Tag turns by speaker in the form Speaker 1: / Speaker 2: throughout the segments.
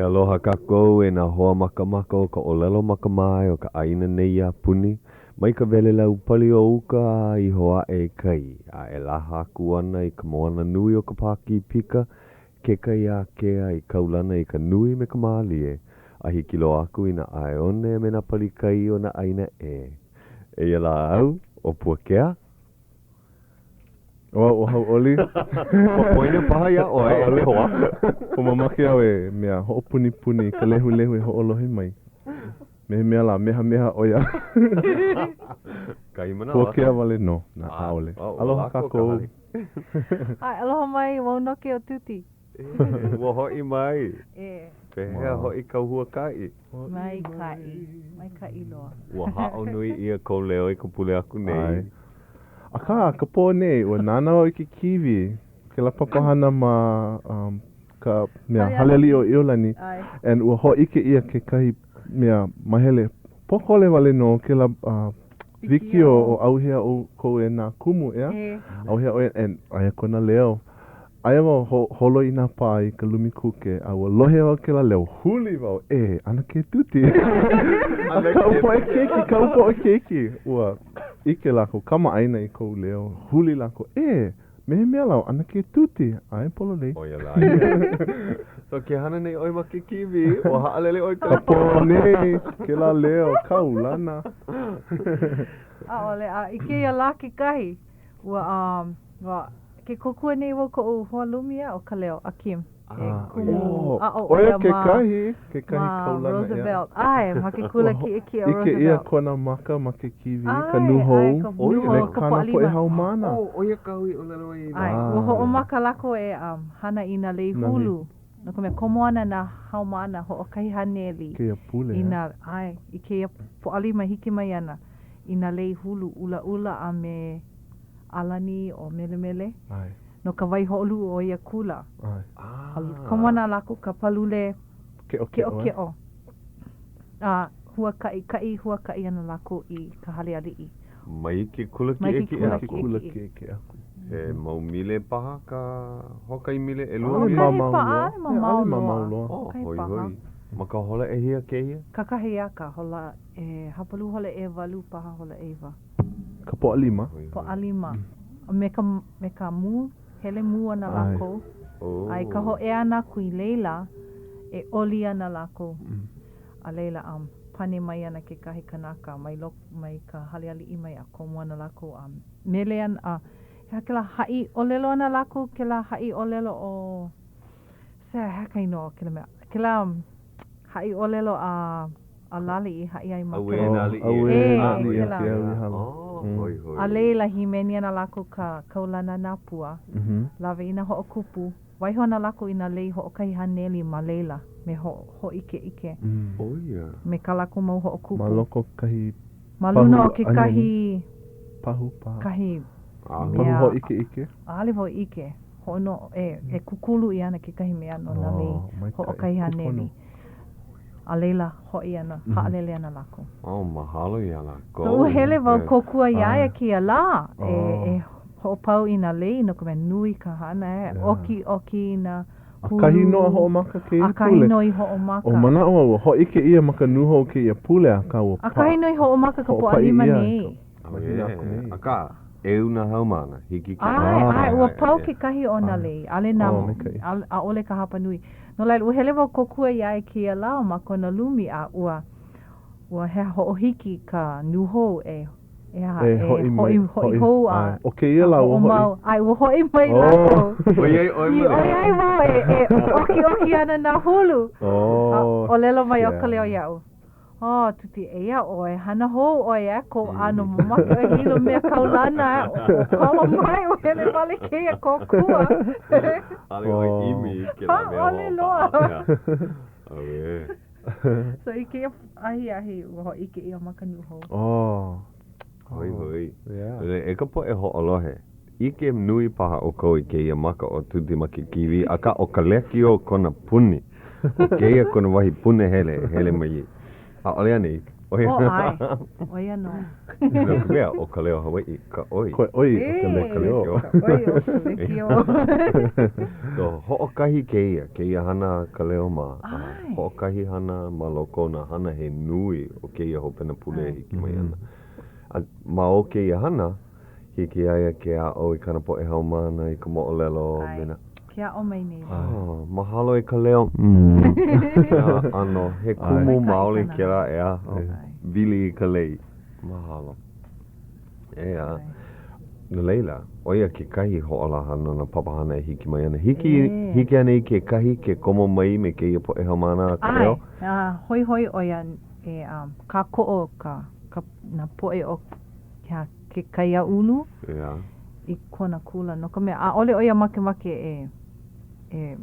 Speaker 1: E aloha kākou e nā hoa makamaka o ka ʻōlelo makamae o ka ʻāina nei a puni, mai ka welelau pali o uka a iho aʻe i kai, a e laha aku ana i ka moana nui o ka Pākīpika, ke kai ākea i kaulana i ka nui me ka mālie, a hiki loa aku i nā ʻaeone a me nā pali kai o nā ʻāina ʻē. Eia lā au, ʻo Puakea.
Speaker 2: ʻO au ʻo Hauʻoli.
Speaker 1: Ua poina paha iā ʻoe, e ke hoa.
Speaker 2: Ua mamake au e mea hoʻopunipuni i ka lehulehu e hoʻolohe mai. Me he mea lā, mehameha ʻo ia.
Speaker 1: Kahi manawa.
Speaker 2: Puakea wale nō. Na, ʻaʻole. Aloha kākou.
Speaker 3: ʻAe, aloha mai, wau nō kēia ʻo Tuti.
Speaker 1: Ua hoʻi mai. Pehea hoʻi kāu huakaʻi?
Speaker 3: Maikaʻi, maikaʻi loa.
Speaker 1: Ua haʻo nui ʻia kou leo i ka pule aku nei.
Speaker 2: ʻAe. Akā, ka pō nei, ua nānā wau i ke kīwī, kēlā papahana ma um, ka mea Hale Aliʻi o ʻIolani, and ua hōʻike ʻia kekahi mea mahele pōkole wale nō kēlā uh, wikiō o ʻAuhea ʻOukou e nā Kumu, ʻeā? ʻAuhea ʻoe, and aia kona leo. Aia wau ho holo i nā pā i ka lumi kuke, a ua lohe wau kēlā leo, huli wau, e, ʻAnakē Tuti. A kaʻu poʻe keiki, kaʻu poʻe keiki, ua ʻike lākou, kamaʻāina i kou leo, huli lākou, e, me he mea lā ʻo ʻAnakē Tuti, ʻae pololei.
Speaker 1: ʻO ia lā ia. So ke hana nei ʻoe ma ke kīwī, ua haʻalele ʻoe i
Speaker 2: ka pō nei, kēlā leo, kaulana.
Speaker 3: ʻAʻole, a i kēia lā kekahi, Ua, um, ua, ke kōkua nei wau koʻu hoa lumi ʻo Kaleo, a Kim. E kumu aʻo
Speaker 2: ʻo ia ma, kekahi, kekahi
Speaker 3: ma
Speaker 2: kaulana ʻeā.
Speaker 3: Roosevelt. ʻAe, ma ke kula kiʻekiʻe o
Speaker 2: ʻIke ʻia
Speaker 3: Roosevelt.
Speaker 2: kona maka ma ke kīwī, ka
Speaker 3: ʻAe,
Speaker 2: nūhou,
Speaker 3: ʻae, ka nūhou,
Speaker 2: me
Speaker 3: ka
Speaker 2: kāna poʻe
Speaker 3: Pōʻalima.
Speaker 2: haumāna.
Speaker 1: Oh, ʻo ia kāu i ʻōlelo ai.
Speaker 3: ʻAe, ua hoʻomaka lākou e, um, hana i nā lei hulu. No ka mea, komo ana nā haumāna hoʻokahi haneli.
Speaker 2: Kēia pule,
Speaker 3: I nā, ʻae, i kēia Pōʻalima e hiki mai ana. i nā lei hulu ʻulaʻula a me ʻalani o melemele no ka waihoʻoluʻu o ia kula. A komo ana lākou ka palule keʻokeʻo a huakaʻi, kaʻi huakaʻi ana lākou i ka hale aliʻi.
Speaker 1: Mai ke kula kiʻekiʻe aku. He mau mile paha ka hoʻokahi mile, ʻelua mile?
Speaker 3: ʻAʻole paha, ʻaʻole mamao loa.
Speaker 1: Oh, hoihoi. Ma ka hola ʻehia kēia?
Speaker 3: Kakahiaka, hola E hapalua hola ʻewalu paha hola ʻeiwa.
Speaker 2: Ka Pōʻalima.
Speaker 3: Pōʻalima. A me ka, me ka mū, hele mū ana lākou. A i ka hōʻea ʻana aku i laila, e oli ana lākou. A laila, um, pane mai ana kekahi kanaka mai loko, mai ka hale aliʻi mai a komo ana lākou a mele ana, a he aha kēlā haʻi ʻōlelo ana lākou, kēlā haʻi ʻōlelo ʻo, he aha ka inoa o kēlā mea, kēlā haʻi ʻōlelo a a Lali i haʻi ai ma
Speaker 1: Auē nā aliʻi e.
Speaker 2: Auē nā aliʻi o ke au i hala.
Speaker 1: Hoihoi.
Speaker 3: A laila, hīmeni ana lākou ka Kaulana Nā Pua, lawe i nā hoʻokupu, waiho ana lākou i nā lei hoʻokahi haneli ma laila me hōʻikeʻike
Speaker 1: ʻO ia.
Speaker 3: me kā lākou mau hoʻokupu.
Speaker 2: Ma loko o kahi
Speaker 3: Ma luna o kekahi
Speaker 2: pahu paha.
Speaker 3: Kahi
Speaker 2: mea. Pahu hōʻikeʻike.
Speaker 3: ʻAʻole wau ʻike. Hoʻono, e, e kūkulu ʻia ana kekahi mea no nā lei hoʻokahi haneli. A laila, hoʻi ana, haʻalele ana lākou.
Speaker 1: Oh, mahalo iā lākou.
Speaker 3: So, ua hele wau kōkua iā ia kēia lā e, e hoʻopau i nā lei no ka mea nui ka hana e ʻoki, ʻoki i nā hulu.
Speaker 2: ʻAkahi nō a hoʻomaka kēia pule.
Speaker 3: ʻAkahi nō i hoʻomaka.
Speaker 2: Ua manaʻo au ua hōʻike ʻia ma ka nūhou kēia pule, akā ua pa.
Speaker 3: ʻAkahi nō i hoʻomaka ka Pōʻalima nei.
Speaker 1: Mahina aku nei. Akā, ʻeu nā haumāna, hiki ke.
Speaker 3: ʻAe, ʻae, ua pau kekahi o nā lei, ʻaʻole nā, ʻaʻole ka hapa nui. No laila, ua hele wau kōkua iā ia kēia lā ma kona lumi a ua, ua he hoʻohiki ka nūhou e, e aha, e hoʻi, hoʻi hou a.
Speaker 2: ʻO kēia lā ua hoʻi.
Speaker 3: ʻAe, ua hoʻi mai lākou.
Speaker 1: ʻOiai ʻoe ma laila.
Speaker 3: ʻOiai wau e, e ʻokiʻoki ana nā hulu. A ʻōlelo mai ʻo Kaleo iaʻu. Oh, Tuti, eia ʻoe, hana hou ʻoe e kou ʻano mamake ʻoe lilo mea kaulana e o kolo mai ua hele wale kēia kōkua.
Speaker 1: ʻAʻole ʻoe ʻimi i kēlā mea
Speaker 3: ʻAʻole loa.
Speaker 1: ʻAuē.
Speaker 3: So i kēia ahiahi ua hōʻike ʻia ma ka nūhou.
Speaker 2: Oh.
Speaker 1: Hoihoi.
Speaker 2: Yeah.
Speaker 1: E ka poʻe hoʻolohe, ʻike nui paha ʻoukou i kēia maka o Tuti ma ke kīwī, akā ʻo ka lekiō kona puni. ʻO kēia kona wahi punahele e hele mai ai. ʻAʻole anei? ʻO ia.
Speaker 3: Oh, ʻae. ʻO ia nō.
Speaker 1: No ka mea, ʻo ka leo Hawaiʻi ka ʻoi.
Speaker 2: Ka ʻoi o ka lekiō.
Speaker 3: Ka ʻoi o ka lekiō.
Speaker 1: So, hoʻokahi kēia, kēia hana a Kaleo mā.
Speaker 3: ʻAe.
Speaker 1: Hoʻokahi hana ma loko o nā hana he nui o kēia hopena pule e hiki mai ana. A ma o kēia hana, hiki iā ia ke aʻo i kāna poʻe haumāna i ka moʻolelo me nā.
Speaker 3: Ke aʻo mai nei.
Speaker 1: Oh, mahalo e Kaleo. Mm. ʻano, he kumu maoli kēlā ʻeā. Wili i ka lei. Mahalo. ʻEā. No laila, ʻo ia kekahi hoʻolaha no nā papahana e hiki mai ana. Hiki, hiki anei kekahi ke komo mai me kēia poʻe haumāna a Kaleo?
Speaker 3: ʻAe, a hoihoi ʻo ia e kākoʻo ka, ka, nā poʻe o ke, ke kaiāulu
Speaker 1: ʻEā.
Speaker 3: i kona kula, no ka mea, ʻaʻole ʻo ia makemake e, e,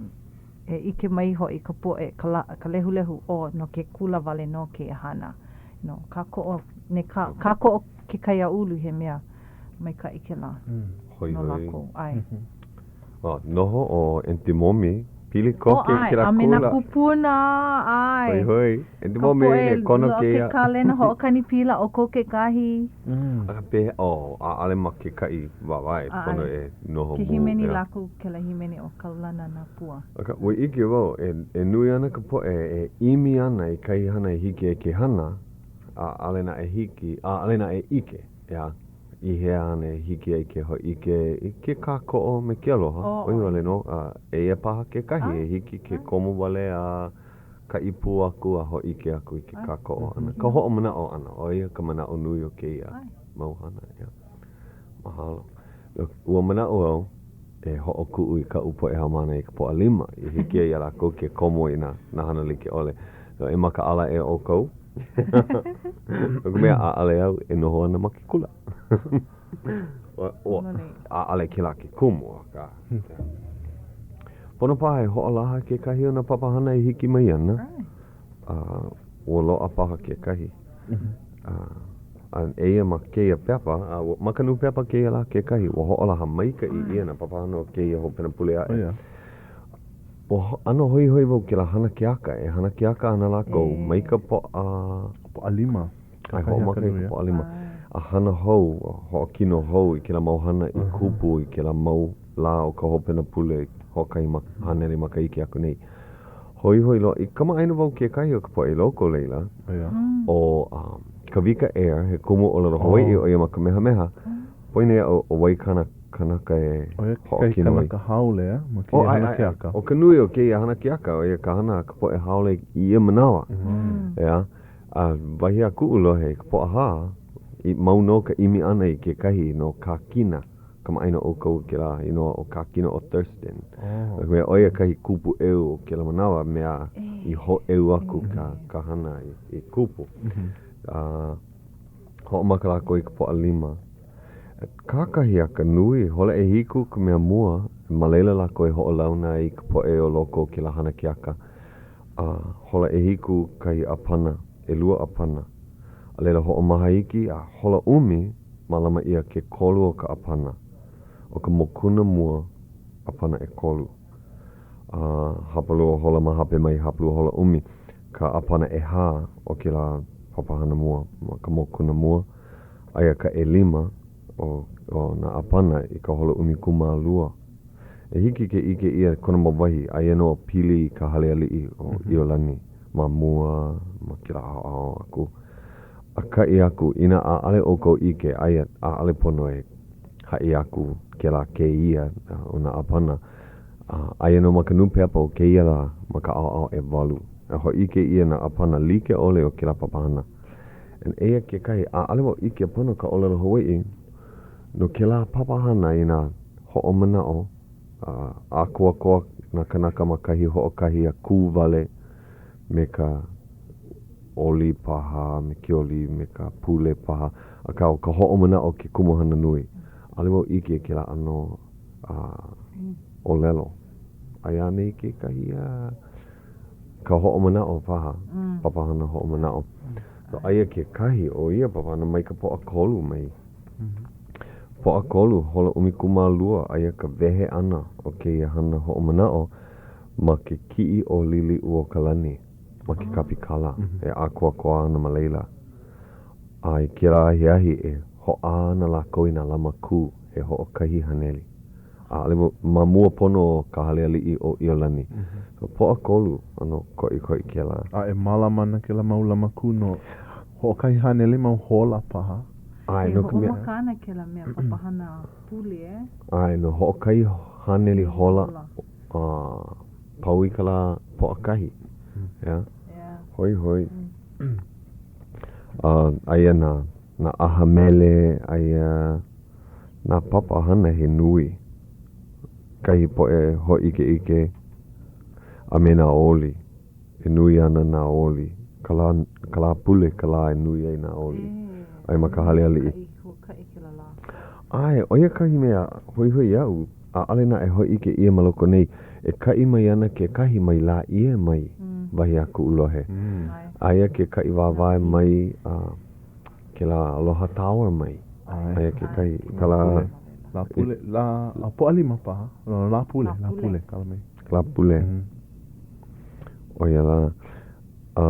Speaker 3: e ʻike mai hoʻi ka poʻe, ka la, ka lehulehu, ʻo no ke kula wale nō kēia hana. No, kākoʻo, ne ka, kākoʻo ke kaiāulu he mea maikaʻi kēlā no lākou. ʻAe.
Speaker 1: Oh, noho ʻo Aunty Momi, pili koke i kēlā
Speaker 3: kula. A me nā kūpuna, ʻae.
Speaker 1: Hoihoi. Aunty Momi, he kono kēia.
Speaker 3: Ka poʻe ke kalena hoʻokani pila ʻo ko kekahi.
Speaker 1: Akā pehea, oh, ʻaʻole ma ke kaʻi wāwae, pono e noho
Speaker 3: mū. Ke hīmeni lākou kēlā hīmeni ʻo Kaulana Nā Pua.
Speaker 1: Akā, ua ʻike wau, e, e nui ana ka poʻe e ʻimi ana i kahi hana e hiki ai ke hana, ʻaʻole naʻe hiki, ʻaʻole naʻe ʻike, ʻeā. I hea ana e hiki ai ke hōʻike i ke kākoʻo me ke aloha, ʻo ia wale nō, a eia paha kekahi e hiki ke komo wale a kaʻi pū aku a hōʻike aku i ke kākoʻo ʻana, ka hoʻomanaʻo ʻana, ʻo ia ka manaʻo nui o kēia mau hana, ʻeā. Mahalo. Ua manaʻo au e hoʻokuʻu i kaʻu poʻe haumāna i ka Pōʻalima i hiki ai iā lākou ke komo i nā hana like ʻole. E makaʻala ʻē ʻoukou. No ka mea, ʻaʻole au e noho ana ma ke kula. ʻAʻole kēlā ke kumu, akā. Pono paha e hoʻolaha kekahi o nā papahana e hiki mai ana. A ua loaʻa paha kekahi. A eia ma kēia pepa, a ma ka nūpepa kēia lā kekahi, ua hoʻolaha maikaʻi ʻia nā papahana o kēia hopena pule aʻe. Ua ʻano hoihoi wau kēlā hana keaka, e hana keaka ana lākou mai ka Pōʻa...
Speaker 2: Pōʻalima.
Speaker 1: ʻAe, hoʻomaka i ka Pōʻalima. A hana hou, hoʻokino hou i kēlā mau hana i kupu i kēlā mau lā o ka hopena pule hoʻokahi haneli makahiki aku nei. Hoihoi loa. I kamaʻāina wau kekahi o ka poʻe i loko o laila, ʻo Kawika Ehr, he kumu ʻōlelo Hawaiʻi ʻo ia ma Kamehameha. Poina iaʻu ʻo wai kāna kanaka e
Speaker 2: ʻO ia kekahi
Speaker 1: hoʻokino ai.
Speaker 2: kanaka haole a ma kēia hana keaka.
Speaker 1: ʻO ka nui o kēia hana keaka, ʻo ia ka hana a ka poʻe haole i ia manawa. ʻEā. A wahi a kuʻu lohe i ka Pōʻahā, i mau nō ka ʻimi ʻana i kekahi no Kākina, kamaʻāina ʻoukou i kēlā inoa ʻo Kākina ʻo Thurston. No ka mea, ʻo ia kahi kupuʻeu o kēlā manawa, mea i hōʻeu aku ka, ka hana i, i kupu. A hoʻomaka lākou i ka Pōʻalima. Kakahiaka nui, hola ʻehiku ka mea mua, ma laila lākou e hoʻolauna ai i ka poʻe o loko o kēlā hana keaka. A hola ʻehiku kahi ʻāpana, ʻelua ʻāpana. A laila hoʻomaha iki a hola ʻumi, mālama ʻia ke kolu o ka ʻāpana. ʻO ka mokuna mua, ʻāpana ʻekolu. A hapalua hola ma hope mai, hapalua hola ʻumi, ka ʻāpana ʻehā o kēlā papahana mua, ma ka mokuna mua. Aia ka ʻelima o o nā ʻāpana i ka hola ʻumikūmālua. E hiki ke ʻike ʻia kona mau wahi, aia nō a pili i ka hale aliʻi o ʻIolani ma mua, ma kēlā ʻaoʻao aku. A kaʻi aku, inā ʻaʻole ʻoukou ʻike, aia ʻaʻole pono e haʻi aku kēlā kēia o nā ʻāpana. A aia nō ma ka nūpepa o kēia lā ma ka ʻaoʻao ʻewalu. E hōʻike ʻia nā ʻāpana like ʻole o kēlā papahana. And eia kekahi, ʻaʻole wau ʻike pono ka ʻōlelo Hawaiʻi no kēlā papahana i nā hoʻomanaʻo a ʻākoakoa nā kānaka ma kahi hoʻokahi a kū wale me ka oli paha, me ke oli, me ka pule paha, akā ʻo ka hoʻomanaʻo ke kumuhana nui. ʻAʻole wau ʻike i kēlā ʻano ʻōlelo. Aia anei kekahi a ka hoʻomanaʻo paha, papahana hoʻomanaʻo. So aia kekahi o ia papahana mai ka Pōʻakolu mai. Pōʻakolu, hola 12, aia ka wehe ʻana o kēia hana hoʻomanaʻo ma ke kiʻi o Liliʻuokalani ma ke Kapikala e ʻākoakoa ana ma laila. A i kēlā ahiahi e hoʻā ana lākou i nā lama kū he 100. ʻAʻole wau, ma mua pono o ka hale aliʻi ʻo ʻIolani. So, Pōʻakolu, ʻano koʻikoʻi kēlā.
Speaker 2: A e mālama ana kēlā mau lama kū no 100 mau hola paha.
Speaker 1: ʻAe,
Speaker 3: E
Speaker 1: no ka mea.
Speaker 3: hoʻomaka ana kēlā mea papahana pule, e?
Speaker 1: ʻAe, no 100 hola a pau i ka lā Pōʻakahi. ʻEā? Hoihoi. A aia nā, nā ʻaha mele, aia nā papahana he nui, kahi poʻe hōʻikeʻike a me nā oli. E nui ana nā oli. Ka lā, ka lā pule ka lā e nui ai nā oli. Aia ma ka hale aliʻi. ʻAe, ʻo ia kahi mea hoihoi iaʻu, ʻaʻole naʻe hōʻike ʻia ma loko nei, e kaʻi mai ana kekahi mai Lāʻie mai, wahi a kuʻu lohe. Aia ke kaʻi wāwae mai a kēlā Aloha Tower mai. Aia kekahi, ka lā...
Speaker 2: Lā pule, lā, a Pōʻalima paha, no, lā pule, lā pule, kala mai.
Speaker 1: Lā pule. ʻO ia lā. A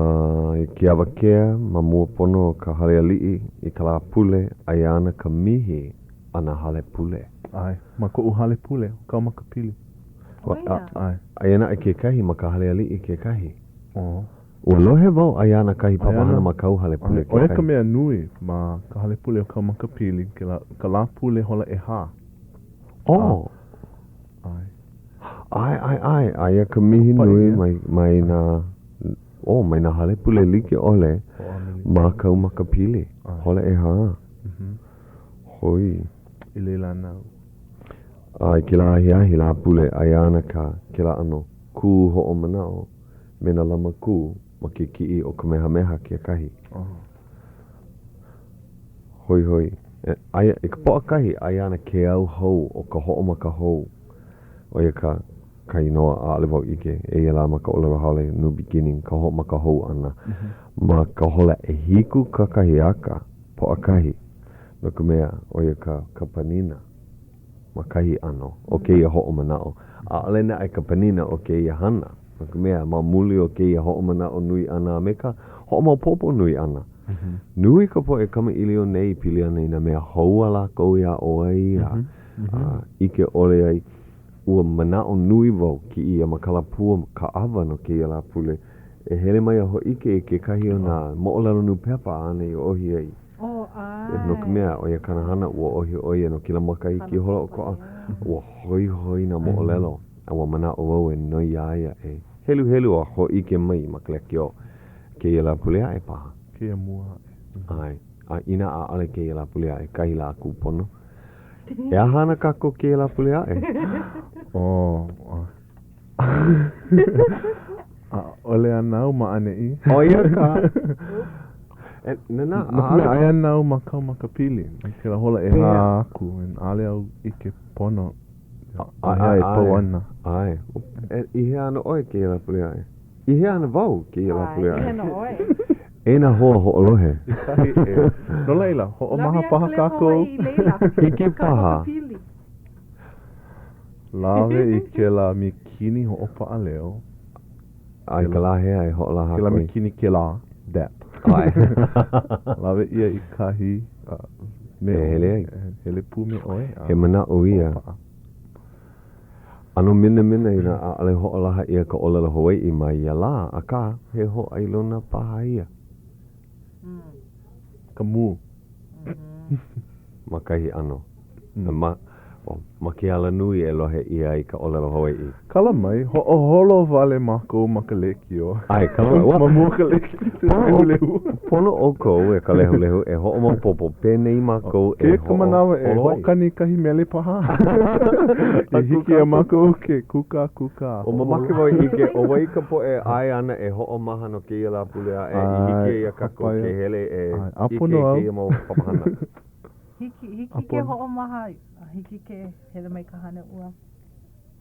Speaker 1: i ke awakea ma mua pono o ka hale aliʻi i ka lā pule, aia ana ka mihi a nā hale pule.
Speaker 2: ʻAe, ma koʻu hale pule, ʻo Kaumakapili.
Speaker 1: ʻAe. Aia naʻe kekahi ma ka hale aliʻi kekahi.
Speaker 2: Oh.
Speaker 1: Ua lohe wau aia ana kahi papahana ma kāu hale pule
Speaker 2: kekahi. ʻO ia ka mea nui ma ka hale pule o Kaumakapili, kēlā, ka lā pule hola ʻehā.
Speaker 1: Oh.
Speaker 2: ʻAe.
Speaker 1: ʻAe, ʻae, ʻae, aia ka mihi nui mai, mai nā, oh, mai nā hale pule like ʻole ma Kaumakapili, hola ʻehā. Hoi.
Speaker 2: I laila ana au.
Speaker 1: A i kēlā ahiahi lā pule, aia ana ka, kēlā ʻano kū hoʻomanaʻo me nā lama kū ma ke kiʻi o Kamehameha kekahi. Hoihoi. E, aia, i ka Pōʻakahi, aia ana ke au hou o ka hoʻomaka hou. ʻO ia ka, ka inoa, ʻaʻole wau ʻike, eia lā ma ka ʻōlelo haole, new beginning, ka hoʻomaka hou ʻana. Ma ka hola ʻehiku kakahiaka, Pōʻakahi, no ka mea, ʻo ia ka, ka panina ma kahi ʻano o kēia hoʻomanaʻo. ʻAʻole naʻe ka panina o kēia hana, no ka mea, ma muli o kēia hoʻomanaʻo nui ʻana a me ka hoʻomaopopo nui ʻana, nui ka poʻe kamaʻilio nei pili ana i nā mea hou a lākou i aʻo ai a a ʻike ʻole ai. Ua manaʻo nui wau kiʻi iā Makalapua Kaʻawa no kēia Lāpule e hele mai a hōʻike i kekahi o nā moʻolelo nūpepa āna i ʻohi ai. No ka mea, ʻo ia kāna hana, ua ʻohi ʻo ia no kēlā makahiki holoʻokoʻa, ua hoihoi nā moʻolelo, a ua manaʻo wau e noi iā ia e heluhelu a hōʻike mai ma ka lekiō kēia Lāpule aʻe paha.
Speaker 2: Kēia mua aʻe.
Speaker 1: ʻAe. A inā ʻaʻole kēia Lāpule aʻe, kahi lā kūpono. E aha ana kākou kēia Lāpule aʻe?
Speaker 2: Oh. ʻAʻole ana au ma ʻaneʻi.
Speaker 1: ʻO ia ka. E, nana,
Speaker 2: No ka mea, aia ana au ma Kaumakapili. I kēlā hola ʻehā aku, and ʻaʻole au ʻike pono i hea e pau ana.
Speaker 1: ʻAe. E, i hea ana ʻoe kēia Lāpule aʻe? I hea ana wau kēia Lāpule aʻe?
Speaker 3: I hea ana ʻoe?
Speaker 1: E nā hoa hoʻolohe.
Speaker 2: I kahi ʻē. No laila, hoʻomaha paha kākou.
Speaker 1: Hiki paha.
Speaker 2: Lawe i kēlā mīkini hoʻopaʻa leo.
Speaker 1: A i ka lā hea e hoʻolaha
Speaker 2: aku ai? Kēlā mīkini kēlā, that. Lawe ʻia i kahi me
Speaker 1: E hele ai.
Speaker 2: Hele pū me ʻoe.
Speaker 1: He manaʻo ia. ʻAno minamina inā ʻaʻole hoʻolaha ʻia ka ʻōlelo Hawaiʻi ma ia lā, akā, he hōʻailona paha ia.
Speaker 2: Ka mū.
Speaker 1: Ma kahi ʻano. Ma, ma ke alanui e lohe ʻia ai ka ʻōlelo Hawaiʻi.
Speaker 2: Kala mai, hoʻoholo wale mākou ma ka lekiō.
Speaker 1: ʻAe, kala mai.
Speaker 2: Ma mua ka lekiō, lehulehu.
Speaker 1: Pono ʻoukou, e ka lehulehu, e hoʻomaopopo, penei mākou e
Speaker 2: hoʻoholo ai. Kēia ka manawa e hoʻokani i kahi mele paha. I hiki iā mākou ke kūkākūkā.
Speaker 1: Ua mamake wau e ʻike, ʻo wai ka poʻe e ʻae ana e hoʻomaha no kēia Lāpule aʻe i hiki ai iā kākou ke hele e ʻike i kēia mau papahana.
Speaker 3: Hiki, hiki ke hoʻomaha, hiki ke hele mai ka hana ua.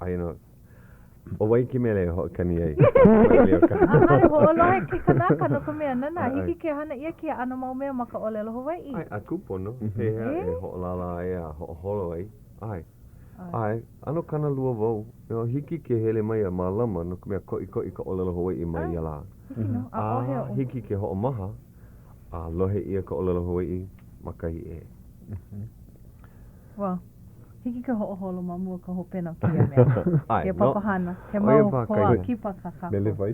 Speaker 1: Aia nō. ʻO wai ke mele e hoʻokani ai?
Speaker 3: ʻAʻole hoʻolohe ke kanaka no ka mea, nana, hiki ke hana ʻia kēia ʻano mau mea ma ka ʻōlelo Hawaiʻi.
Speaker 1: ʻAe, a kūpono, pehea e hoʻolālā ai a hoʻoholo ai. ʻAe. ʻAe, ʻano kānalua wau. Hiki ke hele mai a mālama no ka mea koʻikoʻi ka ʻōlelo Hawaiʻi ma ia lā.
Speaker 3: Hiki nō, ʻaʻohe
Speaker 1: oʻu. A hiki ke hoʻomaha. A lohe ʻia ka ʻōlelo Hawaiʻi ma kahi ʻē.
Speaker 3: Well, hiki ke hoʻoholo ma mua ka hopena o kēia mea.
Speaker 1: ʻAe,
Speaker 3: Kēia
Speaker 1: no.
Speaker 3: papahana. He
Speaker 1: ʻO ia
Speaker 3: mau
Speaker 1: paha
Speaker 3: hoa
Speaker 1: kahi.
Speaker 3: kipa kā kākou.
Speaker 2: Mele wai.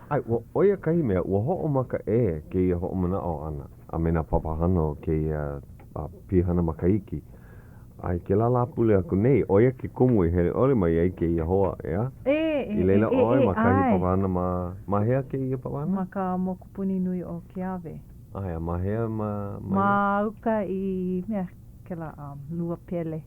Speaker 1: ʻAe, ua ʻo ia kahi mea, ua hoʻomaka ʻē kēia hoʻomanaʻo ʻana a me nā papahana o kēia pihana makahiki. A i kēlā Lāpule aku nei, ʻo ia ke kumu i hele ʻole mai ai kēia hoa, ʻeā?
Speaker 3: E, e,
Speaker 1: I laila
Speaker 3: e,
Speaker 1: ʻoe
Speaker 3: e,
Speaker 1: ma kahi
Speaker 3: ʻae.
Speaker 1: papahana ma, ma hea kēia papahana?
Speaker 3: Ma ka mokupuni nui o Keawe.
Speaker 1: ʻAe, a ma hea ma, ma
Speaker 3: Ma uka i mea kēlā um, lua pele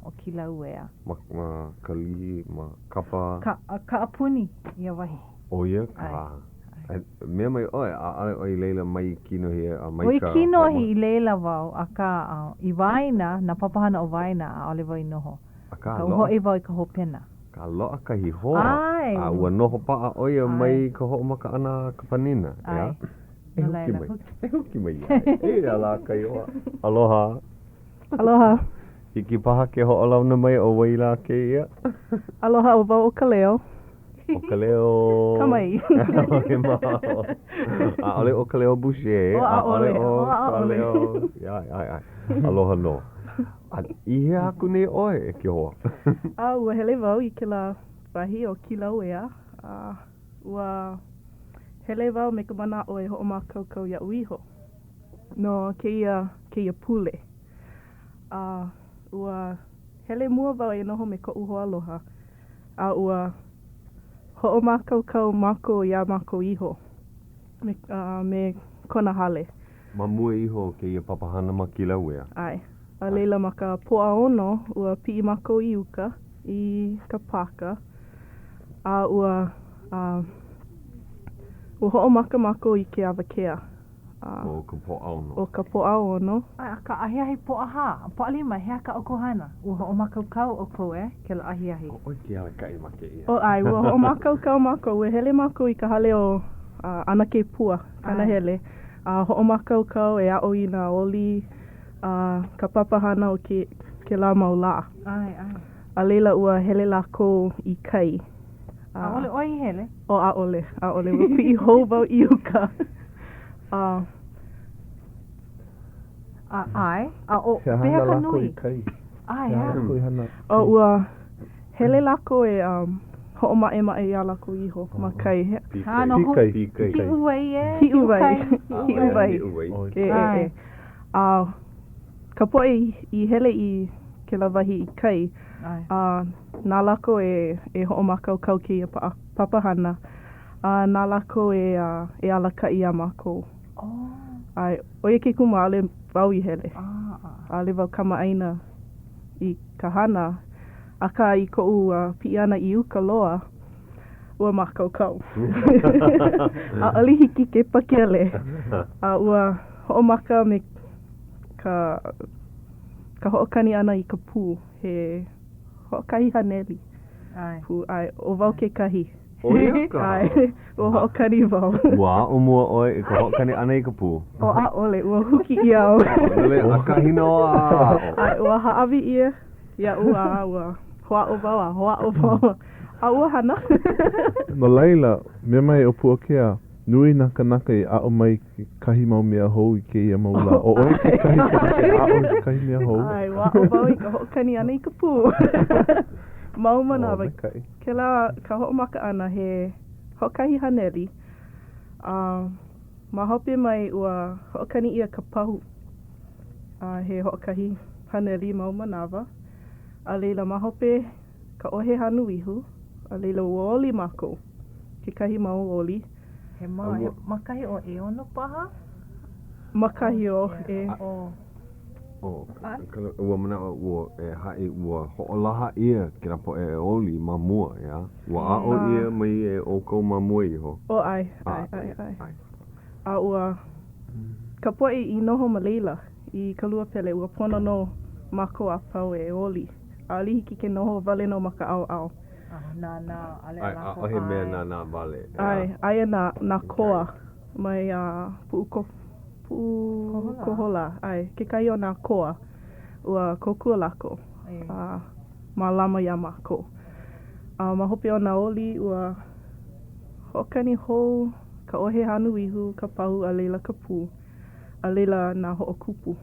Speaker 3: o Kilauea.
Speaker 1: Ma, ma Kalihi, ma Kapa?
Speaker 3: Ka, kaʻapuni ia wahi.
Speaker 1: ʻO ia ka.
Speaker 3: ʻAe.
Speaker 1: A mea mai ʻoe, ʻaʻole ʻoe i laila mai kinohi a mai
Speaker 3: Ua i
Speaker 1: ka
Speaker 3: kinohi i laila wau, akā, i waena, nā papahana o waena, ʻaʻole wau i noho.
Speaker 1: Akā,
Speaker 3: Akā, ua
Speaker 1: loaʻa.
Speaker 3: hoʻi wau i ka hopena.
Speaker 1: Akā, loaʻa kahi hoa.
Speaker 3: ʻAe.
Speaker 1: A ua noho paʻa ʻo ia
Speaker 3: ʻAe.
Speaker 1: mai ka hoʻomaka ʻana a ka panina, ʻeā?
Speaker 3: ʻAe.
Speaker 1: E
Speaker 3: No
Speaker 1: huki
Speaker 3: laila,
Speaker 1: mai.
Speaker 3: huki.
Speaker 1: E huki mai ia. Eia lā kahi hoa. Aloha.
Speaker 4: Aloha.
Speaker 1: Hiki paha ke hoʻolauna mai ʻo wai lā kēia?
Speaker 4: Aloha, ʻo wau ʻo Kaleo.
Speaker 1: ʻO Kaleo.
Speaker 4: Kamai.
Speaker 1: ʻAʻole mahalo. ʻAʻole ʻo Kaleo Boucher.
Speaker 4: O, ʻaʻole.
Speaker 1: ʻAʻole ʻo
Speaker 4: O, ʻaʻole.
Speaker 1: Kaleo. ʻAe, ʻae, ʻae. Aloha nō. A i hea aku nei ʻoe, e ke hoa?
Speaker 4: A ua hele wau i kēlā wahi ʻo Kilauea, a ua hele wau me ka manaʻo e hoʻomākaukau iaʻu iho no kēia, kēia pule. A ua hele mua wau e noho me koʻu hoaaloha, a ua hoʻomākaukau mākou iā mākou iho me, uh, me kona hale.
Speaker 1: Ma mua iho o kēia papahana ma Kilauea.
Speaker 4: ʻAe. A laila ma ka Pōʻaono, ua piʻi mākou i uka, i ka pāka, a ua, uh, ua hoʻomaka mākou i ke awakea. A,
Speaker 1: ʻO ka Pōʻaono.
Speaker 4: ʻO ka Pōʻaono.
Speaker 3: ʻAe, akā ahiahi Pōʻahā, Pōʻalima, he aha kā ʻoukou hana? Ua hoʻomākaukau ʻoukou e kēlā ahiahi.
Speaker 1: ʻO ʻoe ke alakaʻi ma kēia.
Speaker 4: O ʻae, ua hoʻomākaukau mākou. Ua hele mākou i ka hale o ʻAnakē Pua Kanahele, a hoʻomākaukau e aʻo i nā oli a ka papahana o ke, kēlā mau lā.
Speaker 3: ʻAe, ʻae.
Speaker 4: A laila ua hele lākou i kai.
Speaker 3: ʻAʻole ʻoe i hele?
Speaker 4: O ʻaʻole, ʻaʻole. Ua piʻi hou wau i uka. A.
Speaker 3: A ʻae, a ʻo,
Speaker 2: He aha
Speaker 3: pehea
Speaker 2: hana
Speaker 3: ka
Speaker 2: lākou
Speaker 3: nui?
Speaker 2: i kai?
Speaker 3: ʻAe,
Speaker 2: He aha
Speaker 3: ʻae.
Speaker 2: lākou i hana?
Speaker 4: O ua hele lākou e um, hoʻomaʻemaʻe iā lākou iho ma kai. He.
Speaker 1: Pī
Speaker 3: A
Speaker 1: kai.
Speaker 3: no
Speaker 2: Pī
Speaker 3: ho,
Speaker 2: kai.
Speaker 1: Pī kai.
Speaker 3: Hiʻu wai e,
Speaker 4: Hiʻu wai.
Speaker 1: ʻAʻole
Speaker 4: Hiʻu wai.
Speaker 1: hiʻu wai.
Speaker 4: E, e,
Speaker 3: ʻAe.
Speaker 4: e. A ka poʻe i, i hele i kēlā wahi i kai,
Speaker 3: ʻAe.
Speaker 4: a na lākou e, e hoʻomākaukau kēia paʻa, papahana, a na lākou e, a, e alakaʻi iā mākou.
Speaker 3: Oh.
Speaker 4: ʻAe, ʻo ia ke kumu ʻaʻole wau i hele.
Speaker 3: Ah, ah.
Speaker 4: ʻAʻole wau kamaʻāina i ka hana, akā i koʻu uh, piʻi ʻana i uka loa, ua mākaukau. ʻAʻole hiki ke pakele. A ua hoʻomaka me ka, ka hoʻokani ʻana i ka pū, he 100 pū, ʻae, ʻo wau kekahi.
Speaker 1: ʻO ia ka.
Speaker 4: ʻAe, ua hoʻokani wau.
Speaker 1: Ua aʻo mua ʻoe i ka hoʻokani ʻana i ka pū?
Speaker 4: O ʻaʻole, ua huki ʻia au.
Speaker 1: ʻAʻole, ʻakahi nō a aʻo.
Speaker 4: ʻAe, ua hāʻawi ʻia iaʻu a ua hoʻāʻo wau a hoʻāʻo wau a ua hana.
Speaker 2: No laila, mea mai ʻo Puakea, nui nā kānaka i aʻo mai kekahi mau mea hou i kēia mau lā. ʻO ʻoe kekahi kanaka i aʻo i kekahi mea hou?
Speaker 4: ʻAe, ua aʻo wau i ka hoʻokani ʻana i ka pū. Mau manawa.
Speaker 2: Oh, maikaʻi.
Speaker 4: Kēlā ka hoʻomaka ʻana he 100, a ma hope mai ua hoʻokani ʻia ka pahu, a he 100 mau manawa. A laila ma hope ka ʻohe hanu ihu, a laila ua oli mākou, kekahi mau oli.
Speaker 3: He ma, he, ma kahi o ʻeono paha?
Speaker 4: Ma kahi o, e.
Speaker 3: O.
Speaker 1: O, ua manaʻo ua e haʻi ua hoʻolaha ʻia kēlā poʻe e oli ma mua, ʻeā? Ua aʻo ʻia mai e ʻoukou ma mua iho.
Speaker 4: O, ʻae, ʻae, ʻae, ʻae. A ua, ka poʻe i noho ma laila, i ka lua pele, ua pono nō mākou a pau e oli. ʻAʻole hiki ke noho wale nō ma ka ʻaoʻao.
Speaker 3: A nānā, ʻaʻole
Speaker 1: ʻAe,
Speaker 3: lākou
Speaker 1: ʻaʻohe mea
Speaker 3: ʻae.
Speaker 1: nānā wale, ʻeā?
Speaker 4: ʻAe, aia nā, nā koa mai a Puʻuko, Puʻukoholā, ʻae, kekahi o nā koa, ua kōkua lākou a mālama iā mākou. A ma hope o nā oli, ua hoʻokani hou. Ka ʻohe hanu ihu, ka pahu, a laila ka pū, a laila nā hoʻokupu.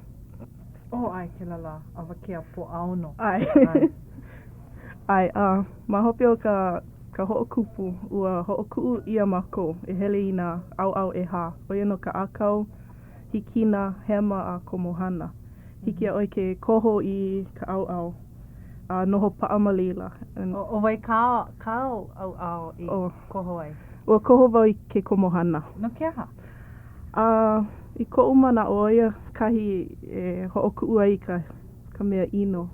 Speaker 3: Oh, ʻae, kēlā lā, awakea Pōʻaono.
Speaker 4: ʻAe. ʻAe, a ma hope o ka ka hoʻokupu, ua hoʻokuʻu ʻia mākou e hele i nā ʻaoʻao ʻehā, ʻo ia nō ka ʻākau, hikina, hema, a komohana. Hiki iā ʻoe ke koho i ka ʻaoʻao a noho paʻa ma laila.
Speaker 3: ʻO wai kā kāu ʻaoʻao i koho ai?
Speaker 4: Ua koho wau i ke komohana.
Speaker 3: No ke aha?
Speaker 4: A i koʻu manaʻo, ʻo ia kahi e hoʻokuʻu ai i ka ka mea ʻino.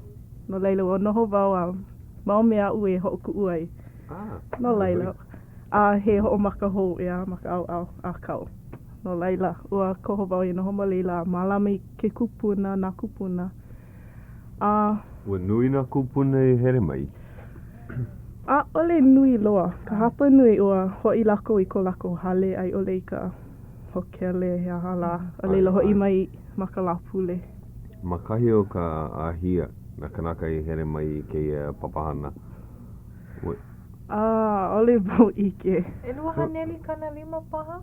Speaker 4: No laila, ua noho wau a mau mea aʻu e hoʻokuʻu ai. No laila, a he hoʻomaka hou, ʻeā, ma ka ʻaoʻao ʻākau. No laila, ua koho wau e noho ma laila a mālama i ke kupuna, nā kūpuna. A.
Speaker 1: Ua nui nā kūpuna i hele mai?
Speaker 4: ʻAʻole nui loa. Ka hapa nui ua hoʻi lākou i ko lākou hale a i ʻole i ka hōkele he aha lā, a laila hoʻi mai ma ka Lāpule.
Speaker 1: Ma kahi o ka ʻāhia nā kānaka i hele mai i kēia papahana?
Speaker 4: Ua. ʻAʻole wau ʻike.
Speaker 3: 250 paha?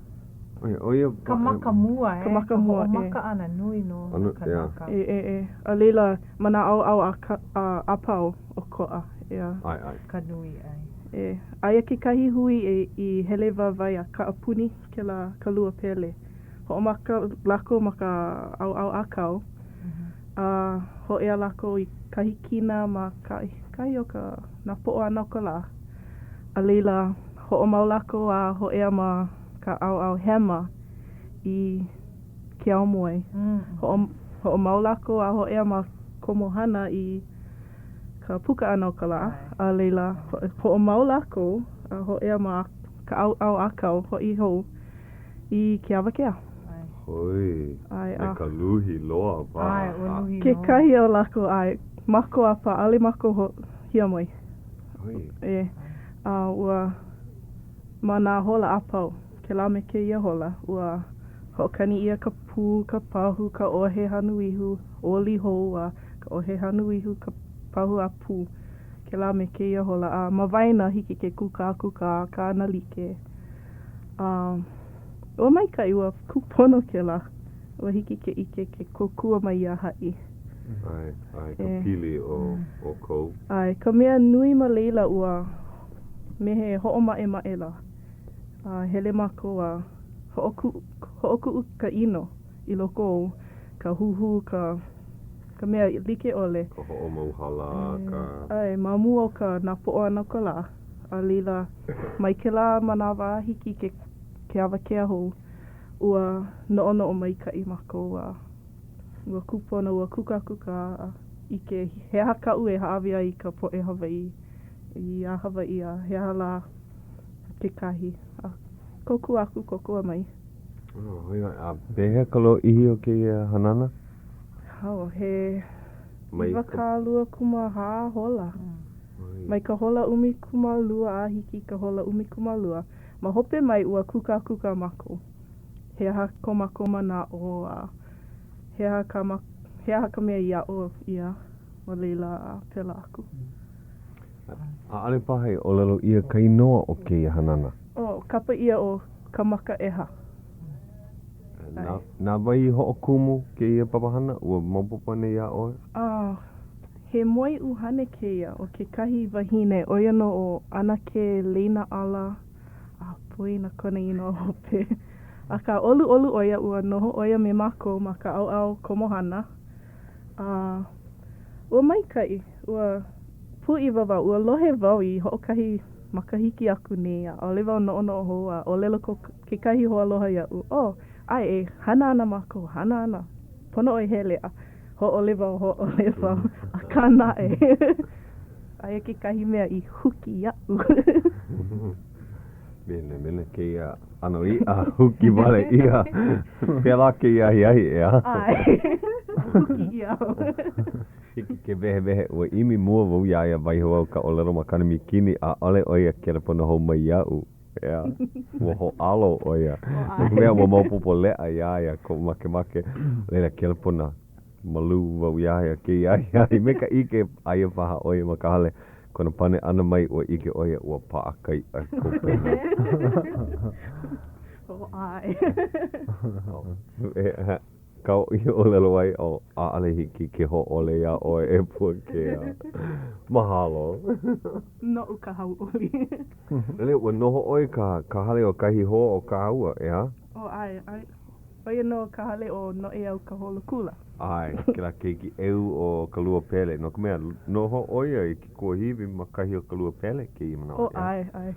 Speaker 1: ʻO ia.
Speaker 3: Ka maka mua,
Speaker 4: e. Ka maka mua,
Speaker 3: e. Ka hoʻomaka ʻana nui nō nā kānaka.
Speaker 4: E, e, e. A laila, ma nā ʻaoʻao a, a, a pau, ʻokoʻa, ʻeā.
Speaker 1: ʻAe, ʻae.
Speaker 3: Ka nui, ʻae.
Speaker 4: E. Aia kekahi hui e, i hele wāwae a kaʻapuni kēlā ka lua pele. Hoʻomaka lākou ma ka ʻaoʻao ʻākau, a hōʻea lākou i ka hikina ma kahi o ka napoʻo ʻana o ka lā. A laila, hoʻomau lākou a hōʻea ma ka ʻaoʻao hema i ke aumoe. Hoʻomau lākou a hōʻea ma komohana i ka puka ʻana o ka lā, a laila, hoʻomau lākou a hōʻea ma ka ʻaoʻao ʻākau hoʻi hou i ke awakea.
Speaker 1: Hoi, me ka luhi loa
Speaker 3: paha. ʻAe, ua luhi
Speaker 4: loa. Kekahi o lākou, ʻae, mākou a pau, ʻaʻole mākou hiamoe.
Speaker 1: Hoi.
Speaker 4: E, a ua, ma nā hola a pau, kēlā me kēia hola, ua hoʻokani ʻia ka pū, ka pahu, ka ʻohe hanu ihu, oli hou, a ka ʻohe hanu ihu, ka pahu a pū. Kēlā me kēia hola, a ma waena hiki ke kūkākūkā, kaʻanalike. A ua maikaʻi, ua kūpono kēlā. Ua hiki ke ʻike ke kōkua mai iā haʻi.
Speaker 1: ʻAe, ʻae, ka pili o ʻoukou.
Speaker 4: ʻAe, ka mea nui ma laila ua me he hoʻomaʻemaʻe lā. A hele mākou a hoʻokuʻu, hoʻokuʻu ka ʻino i loko ou, ka huhū, ka, ka mea like ʻole.
Speaker 1: Ka hoʻomauhala, ka.
Speaker 4: ʻAe, ma mua o ka napoʻo ʻana o ka lā. A laila, mai kēlā manawa a hiki i ke, ke awakea hou, ua noʻonoʻo maikaʻi mākou a ua kūpono, ua kūkākūkā a ʻike he aha kaʻu e hāʻawi ai i ka poʻe Hawaiʻi, iā Hawaiʻi a he aha lā kekahi. A kōkua aku, kōkua mai.
Speaker 1: Oh, hoihoi. A pehea ka lōʻihi o kēia hanana?
Speaker 4: Oh, he 24 hola. Mai ka hola 12 a hiki i ka hola 12. Ma hope mai ua kūkākūkā mākou. He aha ko mākou manaʻo a he aha ka he aha ka mea i aʻo ʻia ma laila a pēlā aku.
Speaker 1: ʻAʻole paha i ʻōlelo ʻia ka inoa o kēia hanana.
Speaker 4: Oh, kapa ʻia ʻo Ka Maka ʻEha.
Speaker 1: Na, na wai i hoʻokumu kēia papahana? Ua maopopo anei iā ʻoe?
Speaker 4: Oh, he moe ʻuhane kēia o kekahi wahine, ʻo ia nō ʻo ʻAnakē Leinaʻala a poina kona inoa hope. Akā, ʻoluʻolu ʻo ia, ua noho ʻo ia me mākou ma ka ʻaoʻao komohana, a ua maikaʻi, ua pūʻiwa wau, ua lohe wau i hoʻokahi makahiki aku nei, a ʻaʻole wau noʻonoʻo hou, a ʻōlelo ko kekahi hoaaloha iaʻu, Oh, ʻae, e hana ana mākou, hana ana, pono ʻoe hele, a Hōʻole wau, hōʻole wau, akā naʻe, aia kekahi mea i huki iaʻu.
Speaker 1: Mele kēia ʻano iʻa huki wale ʻia. Pēlā kēia ahiahi, ʻeā?
Speaker 4: ʻAe, huki ʻia au.
Speaker 1: Hiki ke wehewehe, ua ʻimi mua wau iā ia waiho au ka ʻōlelo makana mikini, ʻaʻole ʻo ia kelepona hou mai iaʻu. ʻEā, ua hōʻalo ʻo ia. No ka mea, ua maopopo leʻa iā ia koʻu makemake. Laila, kelepona malū wau iā ia kēia ahiahi me ka ʻike aia paha ʻo ia ma ka hale. Kona pane ʻana mai, ua ʻike ʻo ia ua paʻa ka iʻa i ka ʻupena.
Speaker 3: ʻAe.
Speaker 1: Kāu i ʻōlelo ai, oh, ʻaʻole hiki ke hōʻole iā ʻoe e Puakea. Mahalo.
Speaker 4: Noʻu ka hauʻoli.
Speaker 1: Lele, ua noho ʻoe i ka, ka hale o kahi hoa o kāua, ʻeā?
Speaker 4: Oh, ʻae, ʻae. ʻO ia nō ka hale o Noʻeau Kaholokula.
Speaker 1: ʻAe, kēlā keiki ʻeu o ka lua pele, no ka mea, noho ʻo ia i ke kuahiwi ma kahi o ka lua pele kēia manawa,
Speaker 4: ʻeā? Oh, ʻae, ʻae.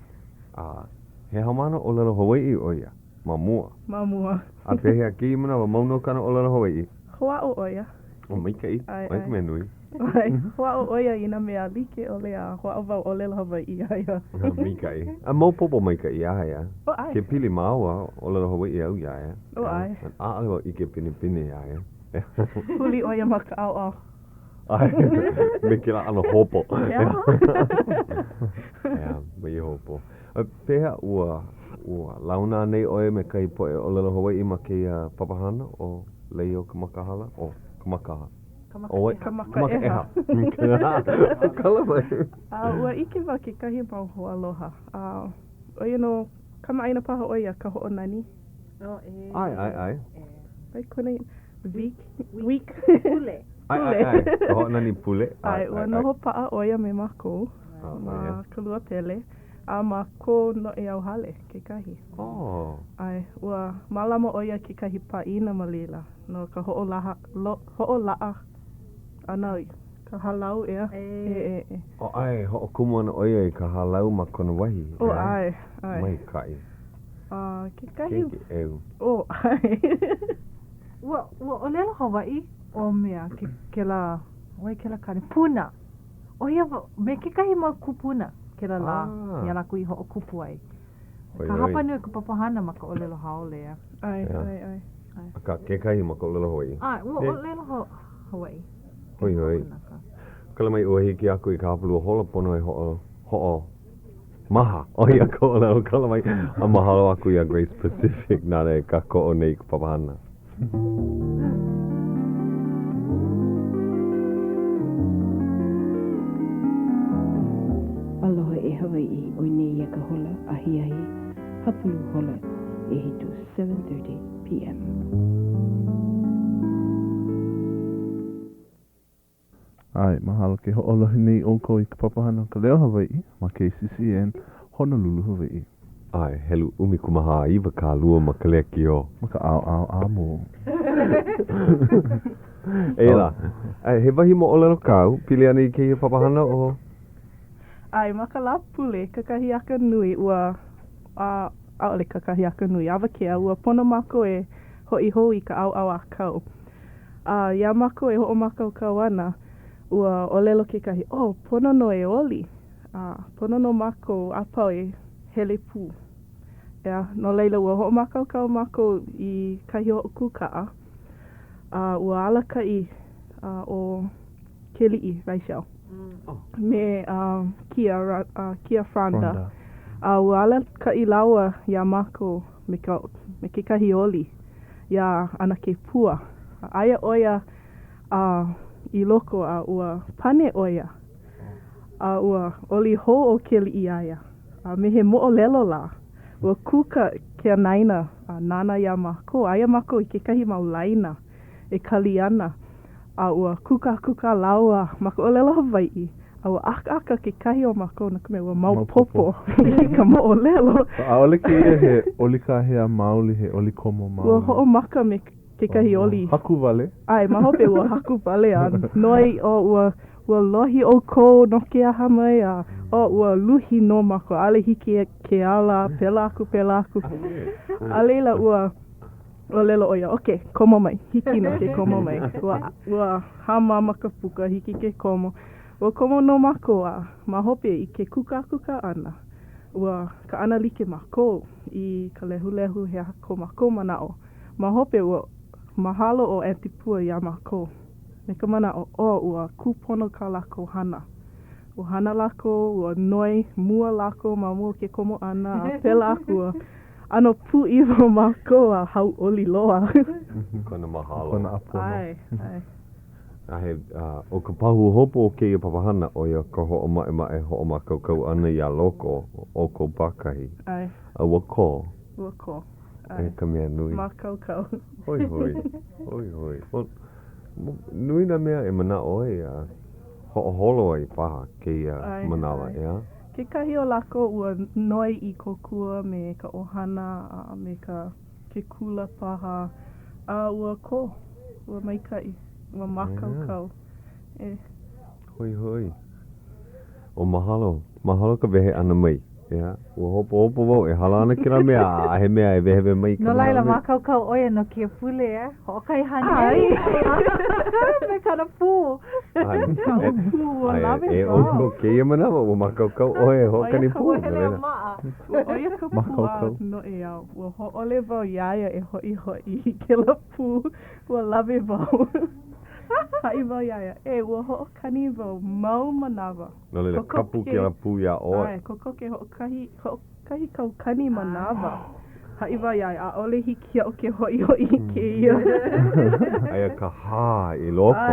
Speaker 1: A he haumāna ʻōlelo Hawaiʻi ʻo ia ma mua.
Speaker 4: Ma mua.
Speaker 1: A pehea kēia manawa, mau nō kāna ʻōlelo Hawaiʻi?
Speaker 4: Hoʻāʻo ʻo ia.
Speaker 1: Oh, maikaʻi.
Speaker 4: ʻAe,
Speaker 1: ʻO ia ka mea nui.
Speaker 4: ʻAe, hoʻāʻo ʻo ia i nā mea like ʻole a hoʻāʻo wau ʻōlelo Hawaiʻi iā ia.
Speaker 1: Maikaʻi. A maopopo maikaʻi iā ia.
Speaker 4: Oh, ʻae.
Speaker 1: Ke pili māua, ʻōlelo Hawaiʻi au iā ia.
Speaker 4: Oh, ʻae.
Speaker 1: ʻAʻole wau ʻike pinepine iā ia.
Speaker 4: Huli ʻo ia ma ka ʻaoʻao.
Speaker 1: ʻAe, me kēlā ʻano hopo. ʻEā, ma ia hopo. Pehea ua, ua launa anei ʻoe me kahi poʻe ʻōlelo Hawaiʻi ma kēia papahana ʻo Lei o ka Makahala? ʻO ka Makaha.
Speaker 3: Ka
Speaker 1: ʻO
Speaker 4: Ka Makaʻeha.
Speaker 1: Ka Kala mai.
Speaker 4: A ua ʻike wau kekahi mau hoaaloha. A ʻo ia nō, kamaʻāina paha ʻoe iā Kahoʻonani.
Speaker 3: Oh, ʻē.
Speaker 1: ʻAe, ʻae, ʻae.
Speaker 4: ʻAe, kona Week. Week.
Speaker 3: Pule.
Speaker 1: ʻAe, ʻae, ʻae. Kahoʻonani Pule.
Speaker 4: ʻAe, ua noho paʻa ʻo ia me mākou ma ka lua pele a ma ko Noʻeau hale kekahi.
Speaker 1: Oh.
Speaker 4: ʻAe, ua mālama ʻo ia kekahi pāʻina ma laila no ka hoʻolaha, lo, hoʻolaʻa ʻana i ka hālau, ʻeā?
Speaker 3: ʻE.
Speaker 4: ʻE, ʻe.
Speaker 1: Oh, ʻae, hoʻokumu ana ʻo ia i ka hālau ma kona wahi,
Speaker 4: ʻeā? Oh, ʻae, ʻae.
Speaker 1: Maikaʻi.
Speaker 4: A kekahi.
Speaker 1: Keiki ʻeu.
Speaker 4: Oh, ʻae.
Speaker 3: Ua, ua ʻōlelo Hawaiʻi ʻo mea, ke, kēlā, ʻo wai kēlā kāne, Puna. ʻO ia, me kekahi mau kūpuna kēlā lā,
Speaker 1: Ah.
Speaker 3: iā lākou i hoʻokupu ai.
Speaker 1: Hoi,
Speaker 3: Ka
Speaker 1: hoi.
Speaker 3: hapa nui o ka papahana ma ka ʻōlelo haole, ʻeā.
Speaker 4: ʻAe,
Speaker 1: ʻEā.
Speaker 4: ʻae, ʻae.
Speaker 1: Akā, kekahi ma ka ʻōlelo Hawaiʻi.
Speaker 3: ʻAe, ua ʻōlelo ho, Hawaiʻi.
Speaker 1: Hoi, hoi. Kala mai ua hiki aku i ka hapalua hola pono e hoʻo, hoʻo. Maha, ʻo ia ka ʻōlelo kala mai a mahalo aku iā Grace Pacific nāna e kākoʻo nei i ka papahana.
Speaker 5: Aloha e Hawaiʻi, ʻoi nei ia ka hola ahiahi hapalua hola ʻehiku, 7:30 PM.
Speaker 2: ʻAe, mahalo ke hoʻolohe nei ʻoukou i ka papahana o Ka Leo Hawaiʻi ma KCCN, Honolulu, Hawaiʻi.
Speaker 1: ʻAe, helu 14 20 ma ka lekiō.
Speaker 2: Ma ka ʻaoʻao ʻāmō.
Speaker 1: Eia lā, ʻae, he wahi moʻolelo kāu, pili ana i kēia papahana ʻo.
Speaker 4: ʻAe, ma ka Lāpule, kakahiaka nui, ua, a, ʻaʻole kakahiaka nui, awakea, ua pono mākou e hoʻi hou i ka ʻaoʻao ʻākau. A iā mākou e hoʻomākaukau ana, ua ʻōlelo kekahi, Oh, pono nō e oli, a pono nō mākou a pau e hele pū. ʻEā, no laila ua hoʻomākaukau mākou i kahi hoʻokū kaʻa, a ua alakaʻi ʻo Keliʻi Reichel me Kia, Kia Fronda, a ua alakaʻi lāua iā mākou me ka, me kekahi oli iā ʻAnakē Pua. Aia ʻo ia a i loko a ua pane ʻo ia a ua oli hou ʻo Keliʻi iā ia. A me he moʻolelo lā, ua kū ka ke anaina a nānā iā mākou, aia mākou i kekahi mau laina e kali ana a ua kūkākūkā lāua ma ka ʻōlelo Hawaiʻi, a ua ʻakaʻaka kekahi o mākou no ka mea ua maopopo i ka moʻolelo.
Speaker 2: ʻAʻole kēia he oli kāhea maoli, he oli komo maoli.
Speaker 4: Ua hoʻomaka me kekahi oli.
Speaker 2: Haku wale.
Speaker 4: ʻAe, ma hope ua haku wale a noi, oh, ua, ua lohi ʻoukou no ke aha mai, a oh, ua luhi nō mākou, ʻaʻole hiki ke ala, pēlā aku, pēlā aku. A laila, ua ʻōlelo ʻo ia, okay, komo mai, hiki nō ke komo mai. Ua, ua hāmama ka puka, hiki ke komo. Ua komo nō mākou a ma hope i ke kūkākūkā ʻana, ua kaʻana like mākou i ka lehulehu he aha ko mākou manaʻo. Ma hope ua mahalo ʻo Aunty Pua iā mākou me ka manaʻo, oh, ua kūpono kā lākou hana. Ua hana lākou, ua noi mua lākou ma mua o ke komo ʻana a pēlā aku. Ua ʻano pūʻiwa mākou a hauʻoli loa.
Speaker 1: Kona mahalo.
Speaker 2: Kona ʻāpono.
Speaker 4: ʻAe, ʻae.
Speaker 1: A he, a, ʻo ka pahuhopu o kēia papahana, ʻo ia ka hoʻomaʻemaʻe hoʻomākaukau ʻana iā loko o ʻoukou pākahi.
Speaker 4: ʻAe.
Speaker 1: A ua kō.
Speaker 4: Ua kō.
Speaker 1: ʻOia ka mea nui.
Speaker 4: Mākaukau.
Speaker 1: Hoihoi, hoihoi. Well, nui nā mea e manaʻo ai a hoʻoholo ai paha kēia manawa, ʻeā?
Speaker 4: Kekahi o lākou ua noi i kōkua me ka ʻohana a me ka ke kula paha, a ua kō, ua maikaʻi, ua mākaukau. E.
Speaker 1: Hoihoi. ʻO mahalo, mahalo ka wehe ʻana mai. ʻEā, ua hopohopo wau e hala ana kēlā mea a he mea e wehewehe mai i ka
Speaker 3: No laila,
Speaker 1: manaʻo nei.
Speaker 3: mākaukau ʻo ia no kēia pule, ʻeā? Hoʻokahi haneli me kāna pū.
Speaker 1: ʻAe,
Speaker 4: Kaʻu pū ua
Speaker 1: ʻae,
Speaker 4: lawe
Speaker 1: e
Speaker 4: wau.
Speaker 1: ʻoukou kēia manawa, ua mākaukau ʻoe e
Speaker 3: ʻO ia
Speaker 1: hoʻokani
Speaker 3: ka
Speaker 1: pū,
Speaker 3: ua
Speaker 1: no
Speaker 3: hele a
Speaker 1: laila.
Speaker 3: maʻa.
Speaker 4: ʻO ia ka pū a
Speaker 2: Mākaukau.
Speaker 4: noʻeau. Ua hōʻole wau iā ia e hoʻihoʻi i kēlā pū. Ua lawe wau. Haʻi wau iā ia, E, ua hoʻokani wau mau manawa.
Speaker 1: No laila, kapu kēlā pū iā ʻoe.
Speaker 4: ʻAe, kokoke hoʻokahi, hoʻokahi kaukani manawa. Haʻi wau iā ia, ʻaʻole hiki iaʻu ke hoʻihoʻi i kēia.
Speaker 1: Aia ka hā i loko.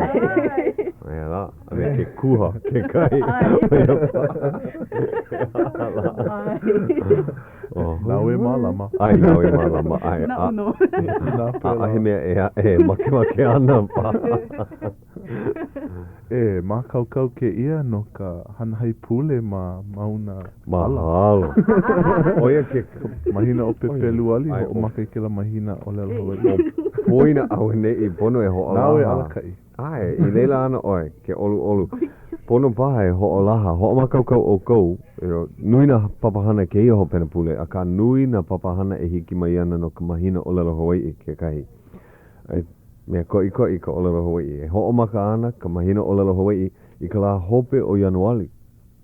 Speaker 1: Aia lā, a me ke kuha kekahi.
Speaker 2: Nāu e mālama.
Speaker 1: ʻAe, nāu e mālama. ʻAe.
Speaker 4: Naʻu nō.
Speaker 2: Inā pēlā.
Speaker 1: ʻAʻohe mea ʻē aʻe e makemake ana paha.
Speaker 2: E mākaukau kēia no ka hana haipule ma Mauna ʻAla.
Speaker 1: Mahalo. ʻO ia ke
Speaker 2: mahina ʻo Pepeluali, hoʻomaka i kēlā mahina ʻōlelo Hawaiʻi.
Speaker 1: ʻO poina auaneʻi pono e hoʻolaha.
Speaker 2: Nāu e alakaʻi.
Speaker 1: ʻAe, i laila ana ʻoe, ke ʻoluʻolu. Pono paha e hoʻolaha, hoʻomākaukau ʻoukou, you know, nui nā papahana kēia hopena pule, akā nui nā papahana e hiki mai ana no ka mahina ʻōlelo Hawaiʻi kekahi. A mea koʻikoʻi ka ʻōlelo Hawaiʻi. E hoʻomaka ana ka mahina ʻōlelo Hawaiʻi i ka lā hope o Ianuali,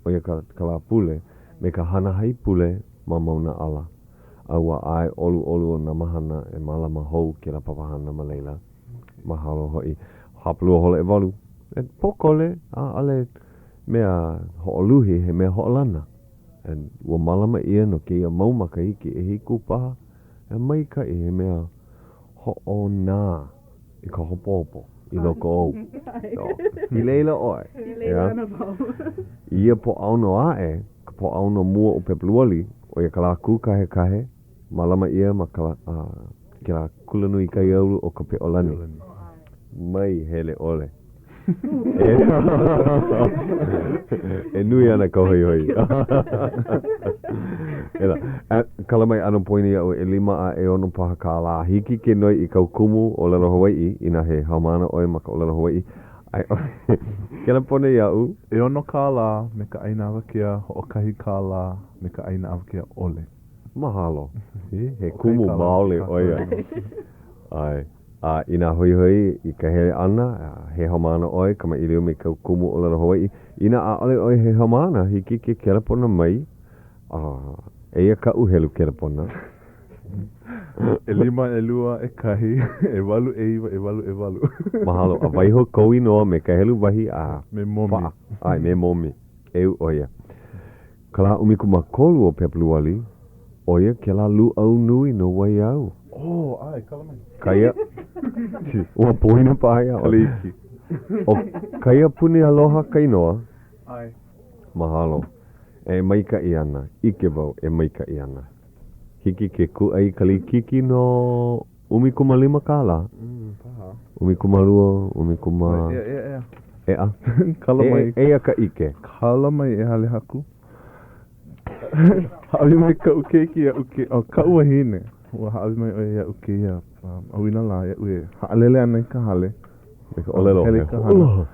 Speaker 1: ʻo ia ka, ka Lāpule, me ka hana haipule ma Mauna ʻAla. A ua ʻae ʻoluʻolu ʻo Namahana e mālama hou kēlā papahana ma laila. Mahalo hoʻi. Hapalua hola ʻewalu. E pōkole, ʻaʻole mea hoʻoluhi, he mea hoʻolana. And ua mālama ʻia no kēia mau makahiki ʻehiku paha, e maikaʻi he mea hoʻonā i ka hopohopo i loko ou. So, i laila ʻoe.
Speaker 4: I laila ana wau.
Speaker 1: I ia Pōʻaono aʻe, ka Pōʻaono mua o Pepeluali, ʻo ia ka lā kūkahekahe, Mālama ʻia ma ka, kēlā kulanui kaiāulu ʻo Kapeʻolani. Mai hele ʻole. E nui ana ka hoihoi. Ela, kala mai ʻano poina iaʻu ʻelima a ʻeono paha kālā. Hiki ke noi i kāu kumu ʻōlelo Hawaiʻi, inā he haumāna ʻoe ma ka ʻōlelo Hawaiʻi, a i ʻole, kelepona iaʻu.
Speaker 2: ʻEono kālā me ka ʻaina awakea, hoʻokahi kālā me ka ʻaina awakea ʻole.
Speaker 1: Mahalo. He kumu maoli ʻo ia. ʻAe. A inā hoihoi i ka hele ʻana, he haumāna ʻoe, kamaʻilio me kāu kumu ʻōlelo Hawaiʻi. Inā ʻaʻole ʻoe he haumāna, hiki ke kelepona mai, a eia kaʻu helu kelepona.
Speaker 2: ʻElima, ʻelua, ʻekahi, ʻewalu, ʻeiwa, ʻewalu, ʻewalu.
Speaker 1: Mahalo. A waiho kou inoa me ka helu wahi a
Speaker 2: Me momi.
Speaker 1: paʻa. ʻAe, me momi. ʻEu ʻo ia. Ka lā 13 o Pepeluali, ʻo ia kēlā lūʻau nui no Waiau.
Speaker 2: Oh, ʻae, kala mai.
Speaker 1: Kaia, ua poina paha iā ʻoe.
Speaker 2: Kala iki.
Speaker 1: ʻO Kaiapuni Aloha ka inoa.
Speaker 2: ʻAe.
Speaker 1: Mahalo. E maikaʻi ana. ʻIke wau e maikaʻi ana. Hiki ke kūʻai kalikiki no 15 kālā.
Speaker 2: Mm, paha.
Speaker 1: 12, ʻumikūmā.
Speaker 2: Ea, ea, ea.
Speaker 1: ʻEa.
Speaker 2: Kala mai.
Speaker 1: Eia ka ʻike.
Speaker 2: Kala mai e Halehaku. Hāʻawi mai kaʻu keiki iaʻu ke, oh, kaʻu wahine. Ua hāʻawi mai ʻo ia iaʻu kēia um, ʻauinalā iaʻu e haʻalele ana i ka hale.
Speaker 1: Me ka ʻōlelo,
Speaker 2: Hele i ka hana.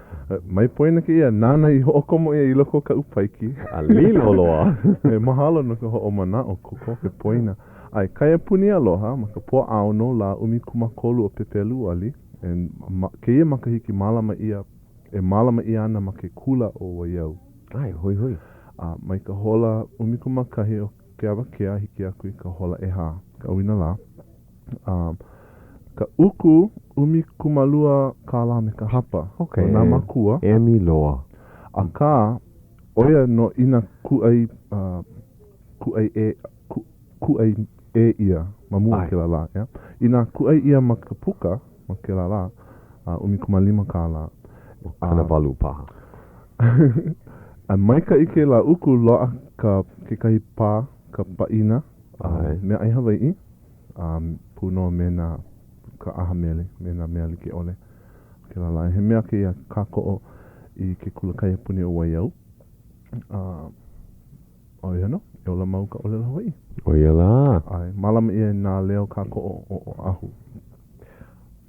Speaker 2: Mai poina kēia, nāna i hoʻokomo ʻia i loko o kaʻu paiki.
Speaker 1: A lilo loa.
Speaker 2: E mahalo no ka hoʻomanaʻo, kokoke poina. ʻAe, Kaiapuni Aloha ma ka Pōʻaono lā 13 o Pepeluali, and ma kēia makahiki mālama ʻia, e mālama ʻia ana ma ke kula ʻo Waiau.
Speaker 1: ʻAe, hoihoi.
Speaker 2: A mai ka hola 11 o ke awakea hiki aku i ka hola ʻehā, ka ʻauinalā. A ka uku 12 kālā me ka hapa
Speaker 1: Okay.
Speaker 2: no nā mākua.
Speaker 1: Emi loa.
Speaker 2: Akā, ʻo ia nō inā kūʻai, uh, kūʻai ʻē, kūʻai ʻē ʻia ma mua o kēlā lā, ʻeā? Inā kūʻai ʻia ma ka puka ma kēlā lā, a 15 kālā.
Speaker 1: 80 paha.
Speaker 2: A maikaʻi kēlā uku, loaʻa ka kekahi pā, ka pāʻina, meaʻai Hawaiʻi. a pū nō me nā ka ʻaha mele, me nā mea like ʻole o kēlā lā. He mea kēia kākoʻo i ke kula kaiapuni o Waiau. A ʻo ia nō, e ola mau ka ʻōlelo Hawaiʻi.
Speaker 1: ʻO ia lā.
Speaker 2: ʻAe, mālama ʻia e nā leo kākoʻo o Oʻahu.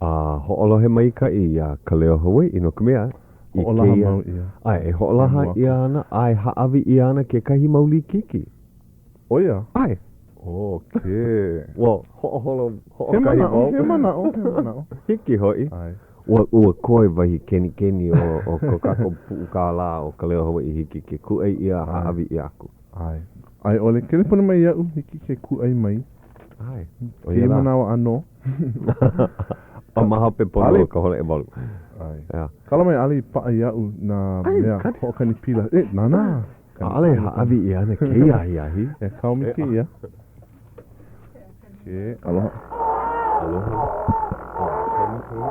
Speaker 1: A hoʻolohe maikaʻi iā Ka Leo Hawaiʻi no ka mea, i
Speaker 2: Hoʻolaha mau ʻia.
Speaker 1: ʻAe, e hoʻolaha ʻia ana a e hāʻawi ʻia ana kekahi mau likiki.
Speaker 2: ʻO ia?
Speaker 1: ʻAe.
Speaker 2: Okay.
Speaker 1: Ua hoʻoholo hoʻokahi wau.
Speaker 2: He manaʻo, he manaʻo.
Speaker 1: Hiki hoʻi.
Speaker 2: ʻAe.
Speaker 1: Ua, ua koe wahi kenikeni o, o ko kākou puʻu kālā o Ka Leo Hawaiʻi hiki ke kūʻai ʻia a hāʻawi ʻia aku.
Speaker 2: ʻAe. A i ʻole, kelepona mai iaʻu, hiki ke kūʻai mai.
Speaker 1: ʻAe. ʻO ia
Speaker 2: lā. Kēia manawa ʻānō.
Speaker 1: A ma hope pono o ka hola ʻewalu.
Speaker 2: ʻAe. Yeah. Kala mai ʻaʻole i paʻa iaʻu nā mea hoʻokani pila. E, nānā!
Speaker 1: ʻAʻole e hāʻawi ʻia ana kēia ahiahi.
Speaker 2: E kaomi kēia. Okay, aloha.
Speaker 1: Aloha. Kaomi kēia.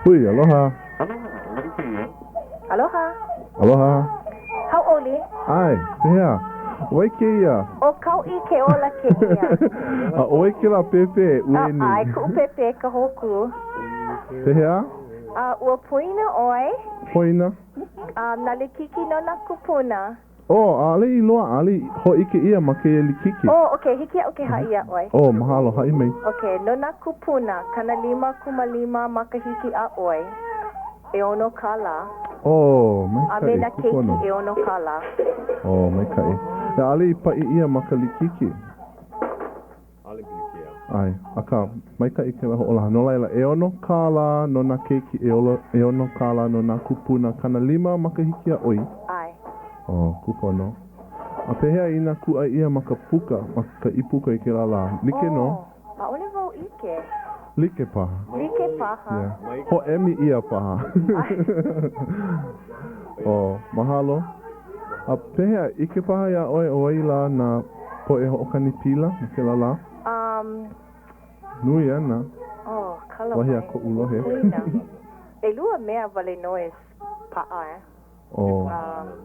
Speaker 2: Hui, aloha.
Speaker 6: Aloha.
Speaker 2: Aloha.
Speaker 6: Hauʻoli.
Speaker 2: ʻAe, pehea? ʻO wai kēia?
Speaker 6: ʻO Kauʻi Keola kēia.
Speaker 2: A ʻo wai kēlā pēpē e uē nei?
Speaker 6: ʻAe, kuʻu pēpē ka hōkū.
Speaker 2: Pehea?
Speaker 6: A ua poina ʻoe?
Speaker 2: Poina.
Speaker 6: Um, nā likiki no nā kūpuna.
Speaker 2: Oh, ʻaʻole i loaʻa, ʻaʻole i hōʻike ʻia ma kēia likiki.
Speaker 6: Oh, okay, hiki iaʻu ke haʻi iā ʻoe.
Speaker 2: Oh, mahalo, haʻi mai.
Speaker 6: Okay, no nā kūpuna, 50 kūmālima makahiki a ʻoi, ʻeono kālā.
Speaker 2: Oh, maikaʻi,
Speaker 6: A me nā keiki ʻeono kālā.
Speaker 2: Oh, maikaʻi. ʻAʻole i paʻi ʻia ma ka likiki.
Speaker 1: ʻAʻole pilikia.
Speaker 2: ʻAe, akā, maikaʻi kēlā hoʻolaha. No laila, ʻeono kālā no nā keiki, ʻeono kālā no nā kūpuna, 50 makahiki a ʻoi.
Speaker 6: ʻAe.
Speaker 2: Oh, kūpono. A pehea inā kūʻai ʻia ma ka puka, ma ka ʻīpuka i kēlā lā? Like nō?
Speaker 6: Oh, ʻaʻole wau ʻike.
Speaker 2: Like paha.
Speaker 6: Like paha.
Speaker 2: Yeah. Hoʻēmi ʻia paha. Oh, mahalo. A pehea, ʻike paha iā ʻoe ʻo wai lā nā poʻe hoʻokani pila ma kēlā lā?
Speaker 6: Um.
Speaker 2: Nui ana.
Speaker 6: Oh, kala
Speaker 2: mai. Wahi a koʻu lohe.
Speaker 6: ʻElua mea wale nō e paʻa, eh?
Speaker 2: Oh.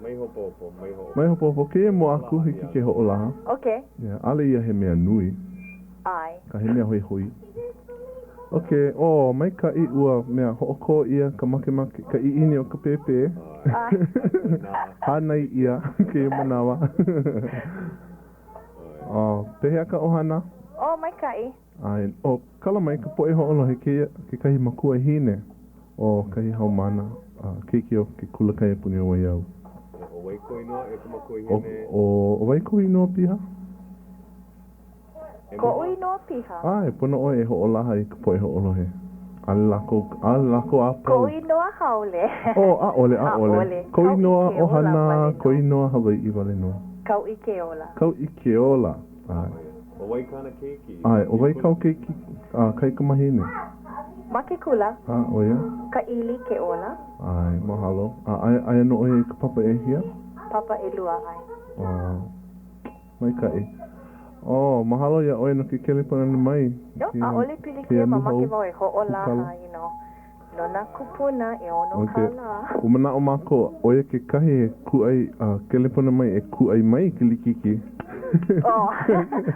Speaker 1: Mai hopohopo, mai hopohopo.
Speaker 2: Mai hopohopo. Kēia mua aku, hiki ke hoʻolaha.
Speaker 6: Okay.
Speaker 2: Yeah, ʻaʻole ia he mea nui.
Speaker 6: ʻAe.
Speaker 2: Akā he mea hoihoi. Okay, oh, maikaʻi ua mea hoʻokō ʻia ka makemake, ka ʻiʻini o ka pēpē. Hānai ʻia kēia manawa. Oh, pehea ka ʻohana?
Speaker 6: Oh, maikaʻi.
Speaker 2: ʻAe, oh, kala mai ka poʻe hoʻolohe kēia kekahi makuahine o kahi haumāna a keiki o ke kula kaiapuni o Waiau.
Speaker 1: ʻO wai kou inoa e ka makuahine?
Speaker 2: ʻO wai kou inoa piha?
Speaker 6: Koʻu inoa piha.
Speaker 2: ʻAe, pono ʻoe e hoʻolaha i ka poʻe hoʻolohe. ʻAʻole lākou, ʻaʻole lākou a pau.
Speaker 6: Koʻu inoa haole.
Speaker 2: Oh, ʻaʻole, ʻaʻole.
Speaker 6: ʻAʻole.
Speaker 2: Kou inoa ʻohana, kou inoa Hawaiʻi wale nō.
Speaker 6: Kauʻi Keola.
Speaker 2: Kauʻi Keola, ʻae.
Speaker 1: ʻO wai kāna keiki?
Speaker 2: ʻAe, ʻo wai kāu keiki a kaikamahine?
Speaker 6: Ma ke kula.
Speaker 2: A, ʻo ia?
Speaker 6: Kaʻili Keola.
Speaker 2: ʻAe, mahalo. A aia, aia nō ʻo ia i ka papa ʻehia?
Speaker 6: Papa ʻelua, ʻae.
Speaker 2: Oh. Maikaʻi. Oh, mahalo iā ʻoe no ke kelepona ʻana mai.
Speaker 6: No, ʻaʻole pilikia, mamake wau e hoʻolaha, you know, no nā kūpuna ʻeono kālā.
Speaker 2: Ua manaʻo mākou, ʻo ia kekahi e kūʻai, a kelepona mai e kūʻai mai i ka likiki.
Speaker 6: Oh,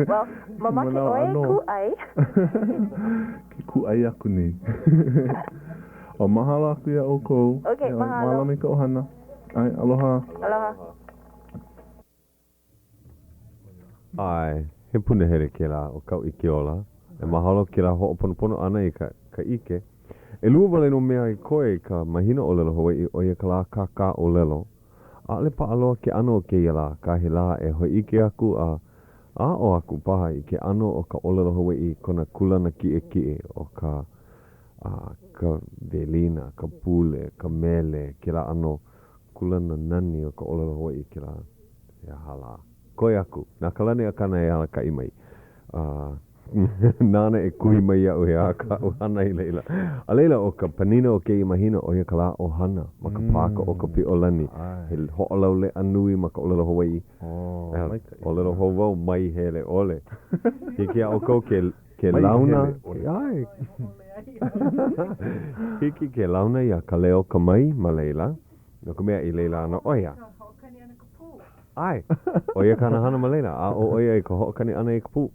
Speaker 6: well, mamake ʻoe e kūʻai.
Speaker 2: Ke kūʻai aku nei. Oh, mahalo aku iā ʻoukou.
Speaker 6: Okay, mahalo.
Speaker 2: Mālama i ka ʻohana. ʻAe, aloha.
Speaker 6: Aloha.
Speaker 1: ʻAe, he punahele kēlā ʻo Kauʻi Keola. E mahalo kēlā hoʻoponopono ʻana i ka ka ʻike. ʻElua wale nō mea i koe i ka mahina ʻōlelo Hawaiʻi, ʻo ia ka lā kākāʻōlelo. ʻAʻole paʻa loa ke ʻano o kēia lā, akā he lā e hōʻike aku a aʻo aku paha i ke ʻano o ka ʻōlelo Hawaiʻi i kona kūlana kiʻekiʻe o ka a ka welina, ka pule, ka mele, kēlā ʻano kūlana nani o ka ʻōlelo Hawaiʻi kēlā. He aha lā? Koe aku. Na Kalani Akana e alakaʻi mai. A nāna e kuhi mai iaʻu he aha kaʻu hana i laila. A laila, ʻo ka panina o kēia mahina, ʻo ia ka lā ʻohana ma ka pāka ʻo ka Piʻolani. He hoʻolauleʻa nui ma ka ʻōlelo Hawaiʻi. ʻōlelo hou wau, mai hele ʻole. Hiki iā ʻoukou ke ke launa. ʻAe. Hiki ke launa iā Kaleo Kamai ma laila, no ka mea i laila ana ʻo ia.
Speaker 3: Hoʻokani ana ka pū.
Speaker 1: ʻAe. ʻO ia kāna hana ma laila, aʻo ʻo ia i ka hoʻokani ʻana i ka pū.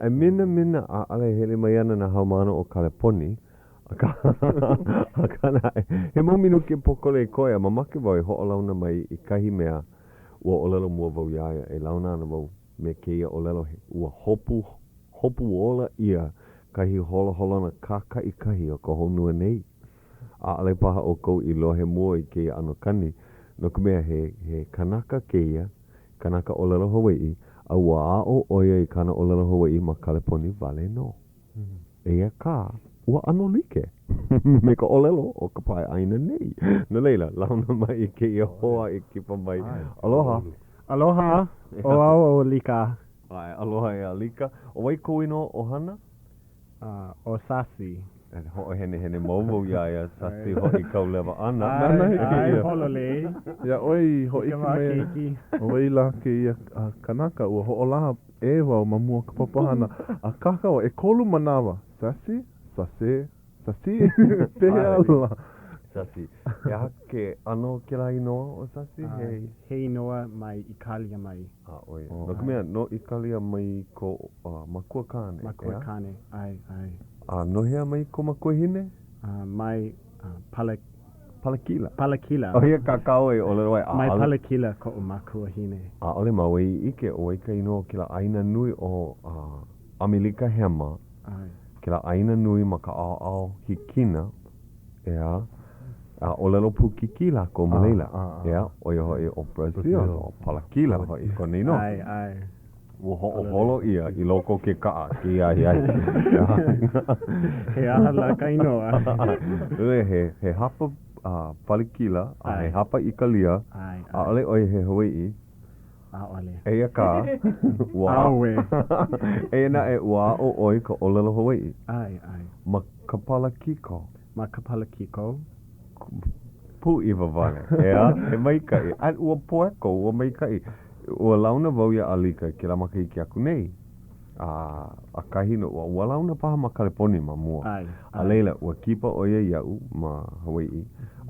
Speaker 1: E minamina, ʻaʻole e hele mai ana nā haumāna o Kaleponi, akā, akā naʻe, he mau minuke pōkole i koe a mamake wau e hoʻolauna mai i kahi mea ua ʻōlelo mua wau iā ia e launa ana wau me kēia ʻōlelo he ua hopu hopu ola ʻia kahi holoholona kākaʻikahi o ka honua nei. ʻAʻole paha ʻoukou i lohe mua i kēia ʻano kani, no ka mea, he, he kanaka kēia, kanaka ʻōlelo Hawaiʻi, a ua aʻo ʻo ia i kāna ʻōlelo Hawaiʻi ma Kaleponi wale nō. Eia kā, ua ʻano like me ka ʻōlelo o ka pae ʻāina nei. No laila, launa mai i kēia hoa i kipa mai. Aloha.
Speaker 7: Aloha, ʻo au ʻo Lika.
Speaker 1: ʻAe, aloha e Alika. ʻO wai kou inoa ʻohana?
Speaker 7: ʻO Sasi.
Speaker 1: E hoʻohenehene mau wau iā ia, Sasi hoʻi kau lewa ʻana.
Speaker 2: Nāna he kēia.
Speaker 7: ʻAe, pololei.
Speaker 2: Iā ʻoe i hōʻike mai ai, ʻo wai lā kēia kanaka, ua hoʻolaha ʻē wau ma mua o ka papahana, a kākau ʻekolu manawa, Sasi? Sase? Sasi? Pehea lā?
Speaker 1: Sasi. He aha ke ʻano o kēlā inoa ʻo Sasi? He.
Speaker 7: He inoa mai ʻĪkālia mai.
Speaker 1: A ʻo ia. No ka mea, no ʻĪkālia mai ko makua kāne, ʻeā?
Speaker 7: Makua kāne, ʻae, ʻae.
Speaker 1: A no hea mai ko makuahine?
Speaker 7: Mai Pala.
Speaker 1: Palakila.
Speaker 7: Palakila.
Speaker 1: ʻO ia kā kāua i ʻōlelo ai, ʻaʻole.
Speaker 7: Mai Palakila koʻu makuahine.
Speaker 1: ʻAʻole māua i ʻike ʻo wai ka inoa o kēlā ʻāina nui o ʻAmelika Hema.
Speaker 7: ʻAe.
Speaker 1: Kēlā ʻāina nui ma ka ʻaoʻao hikina. ʻEā, a ʻōlelo Pukikī lākou ma laila. ʻEā, ʻo ia hoʻi ʻo Brazil, ʻo Palakila hoʻi kona inoa.
Speaker 7: ʻAe, ʻae.
Speaker 1: Ua hoʻoholo ʻia i loko o ke kaʻa kēia ahiahi.
Speaker 7: He aha lā ka inoa?
Speaker 1: He, he hapa Palakila a he hapa ʻĪkālia.
Speaker 7: ʻAe, ʻae.
Speaker 1: ʻAʻole ʻo ia he Hawaiʻi.
Speaker 7: ʻAʻole.
Speaker 1: Eia kā, ua
Speaker 7: ʻAuwe.
Speaker 1: Eia naʻe, ua aʻo ʻoe i ka ʻōlelo Hawaiʻi.
Speaker 7: ʻAe, ʻae.
Speaker 1: Ma ka Palakiko.
Speaker 7: Ma ka Palakiko.
Speaker 1: Pūʻiwa wale, ʻeā, he maikaʻi. A ua poeko, ua maikaʻi. Ua launa wau iā Alika i kēlā makahiki aku nei. A ʻakahi nō, ua, ua launa paha ma Kaleponi ma mua.
Speaker 7: ʻAe, ʻae.
Speaker 1: A laila, ua kipa ʻo ia iaʻu ma Hawaiʻi.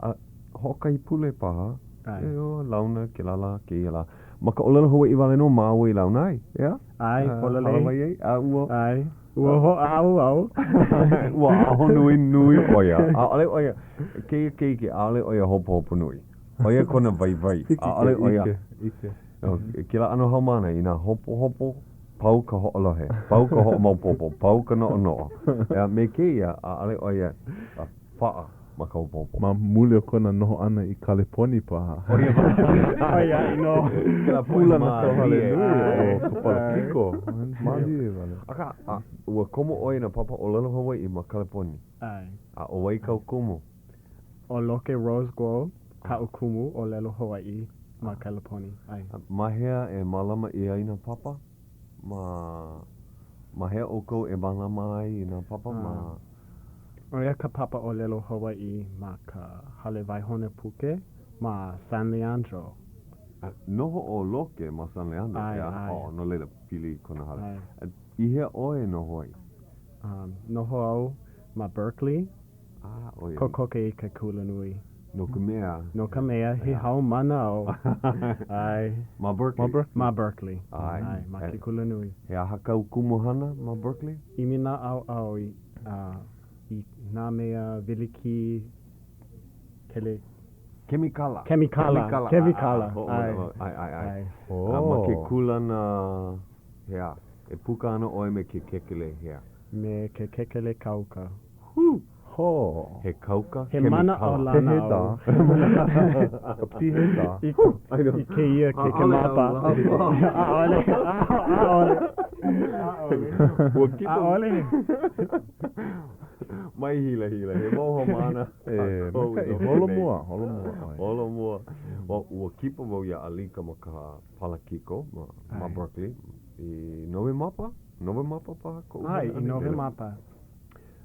Speaker 1: A hoʻokahi pule paha,
Speaker 7: ʻAe.
Speaker 1: E, launa kēlā lā, kēia lā. Ma ka ʻōlelo Hawaiʻi wale nō māua i launa ai, ʻeā?
Speaker 7: ʻAe, pololei.
Speaker 1: Hala mai ai, a ua.
Speaker 7: ʻAe, ua hoʻāʻo au.
Speaker 1: Ua ahonui nui ʻo ia. ʻAʻole ʻo ia, kēia keiki, ʻaʻole ʻo ia hopohopo nui. ʻO ia kona waiwai. ʻAʻole ʻo ia.
Speaker 2: Hiki ke ʻike, ʻike.
Speaker 1: Kēlā ʻano haumāna, inā hopohopo, pau ka hoʻolohe, pau ka hoʻomaopopo, pau ka noʻonoʻo. ʻEā, me kēia, ʻaʻole ʻo ia paʻa ma ka hopohopo.
Speaker 2: Ma muli o kona noho ʻana i Kaleponi paha.
Speaker 1: ʻO ia
Speaker 7: ʻO ia nō.
Speaker 1: Kēlā poʻe
Speaker 2: Kūlanakauhale nui o ka Palakiko. Mālie wale.
Speaker 1: Akā, a, ua komo ʻoe i nā papa ʻōlelo Hawaiʻi ma Kaleponi.
Speaker 7: ʻAe.
Speaker 1: A ʻo wai kāu kumu?
Speaker 7: ʻO Loke Rose Guo kaʻu kumu ʻōlelo Hawaiʻi ma Kaleponi. ʻAe.
Speaker 1: Ma hea e mālama ʻia ai nā papa? Ma, ma hea ʻoukou e mālama ai i nā papa ma?
Speaker 7: ʻO ia ka papa ʻōlelo Hawaiʻi ma ka Hale Waihona Puke ma San Leandro.
Speaker 1: Noho ʻo Loke ma San Leandro,
Speaker 7: ʻAe,
Speaker 1: ʻeā?
Speaker 7: ʻae.
Speaker 1: Oh, no laila, pili kona hale.
Speaker 7: ʻAe.
Speaker 1: I hea ʻoe e noho ai?
Speaker 7: Noho au ma Berkeley.
Speaker 1: Ah, ʻo ia.
Speaker 7: Kokoke i ke kulanui.
Speaker 1: No ka mea.
Speaker 7: No ka mea, he haumāna au. ʻAe.
Speaker 1: Ma Berkeley?
Speaker 7: Ma Berkeley.
Speaker 1: ʻAe.
Speaker 7: ʻAe, ma ke kulanui.
Speaker 1: He aha kāu kumuhana ma Berkeley?
Speaker 7: ʻImi naʻauao i, i nā mea wilikī kele.
Speaker 1: Kemikala.
Speaker 7: Kemikala. Kemikala.
Speaker 1: ʻAe, ʻae, ʻae. A ma ke kūlana hea? E puka ana ʻoe me ke kekelē hea?
Speaker 7: Me ke kekelē kauka.
Speaker 1: Hū!
Speaker 2: Hō!
Speaker 1: He kauka
Speaker 7: He mana
Speaker 1: kemikala.
Speaker 7: ʻaulana au.
Speaker 2: Ka piheda.
Speaker 7: I, i kēia kekemapa. ʻAʻole, ʻaʻole, ʻaʻole.
Speaker 1: Ua kipa.
Speaker 7: ʻAʻole.
Speaker 1: Mai hilahila, he mau haumāna
Speaker 2: E,
Speaker 1: kākou i
Speaker 2: maikaʻi.
Speaker 1: loko
Speaker 2: Holo
Speaker 1: nei.
Speaker 2: mua, holo mua ʻoe.
Speaker 1: Holo mua. Well, ua kipa wau iā Alika ma ka Palakiko ma, ma Berkeley i Nowemapa? Nowemapa paha koʻu
Speaker 7: ʻAe,
Speaker 1: hele
Speaker 7: i
Speaker 1: ʻana?
Speaker 7: Nowemapa.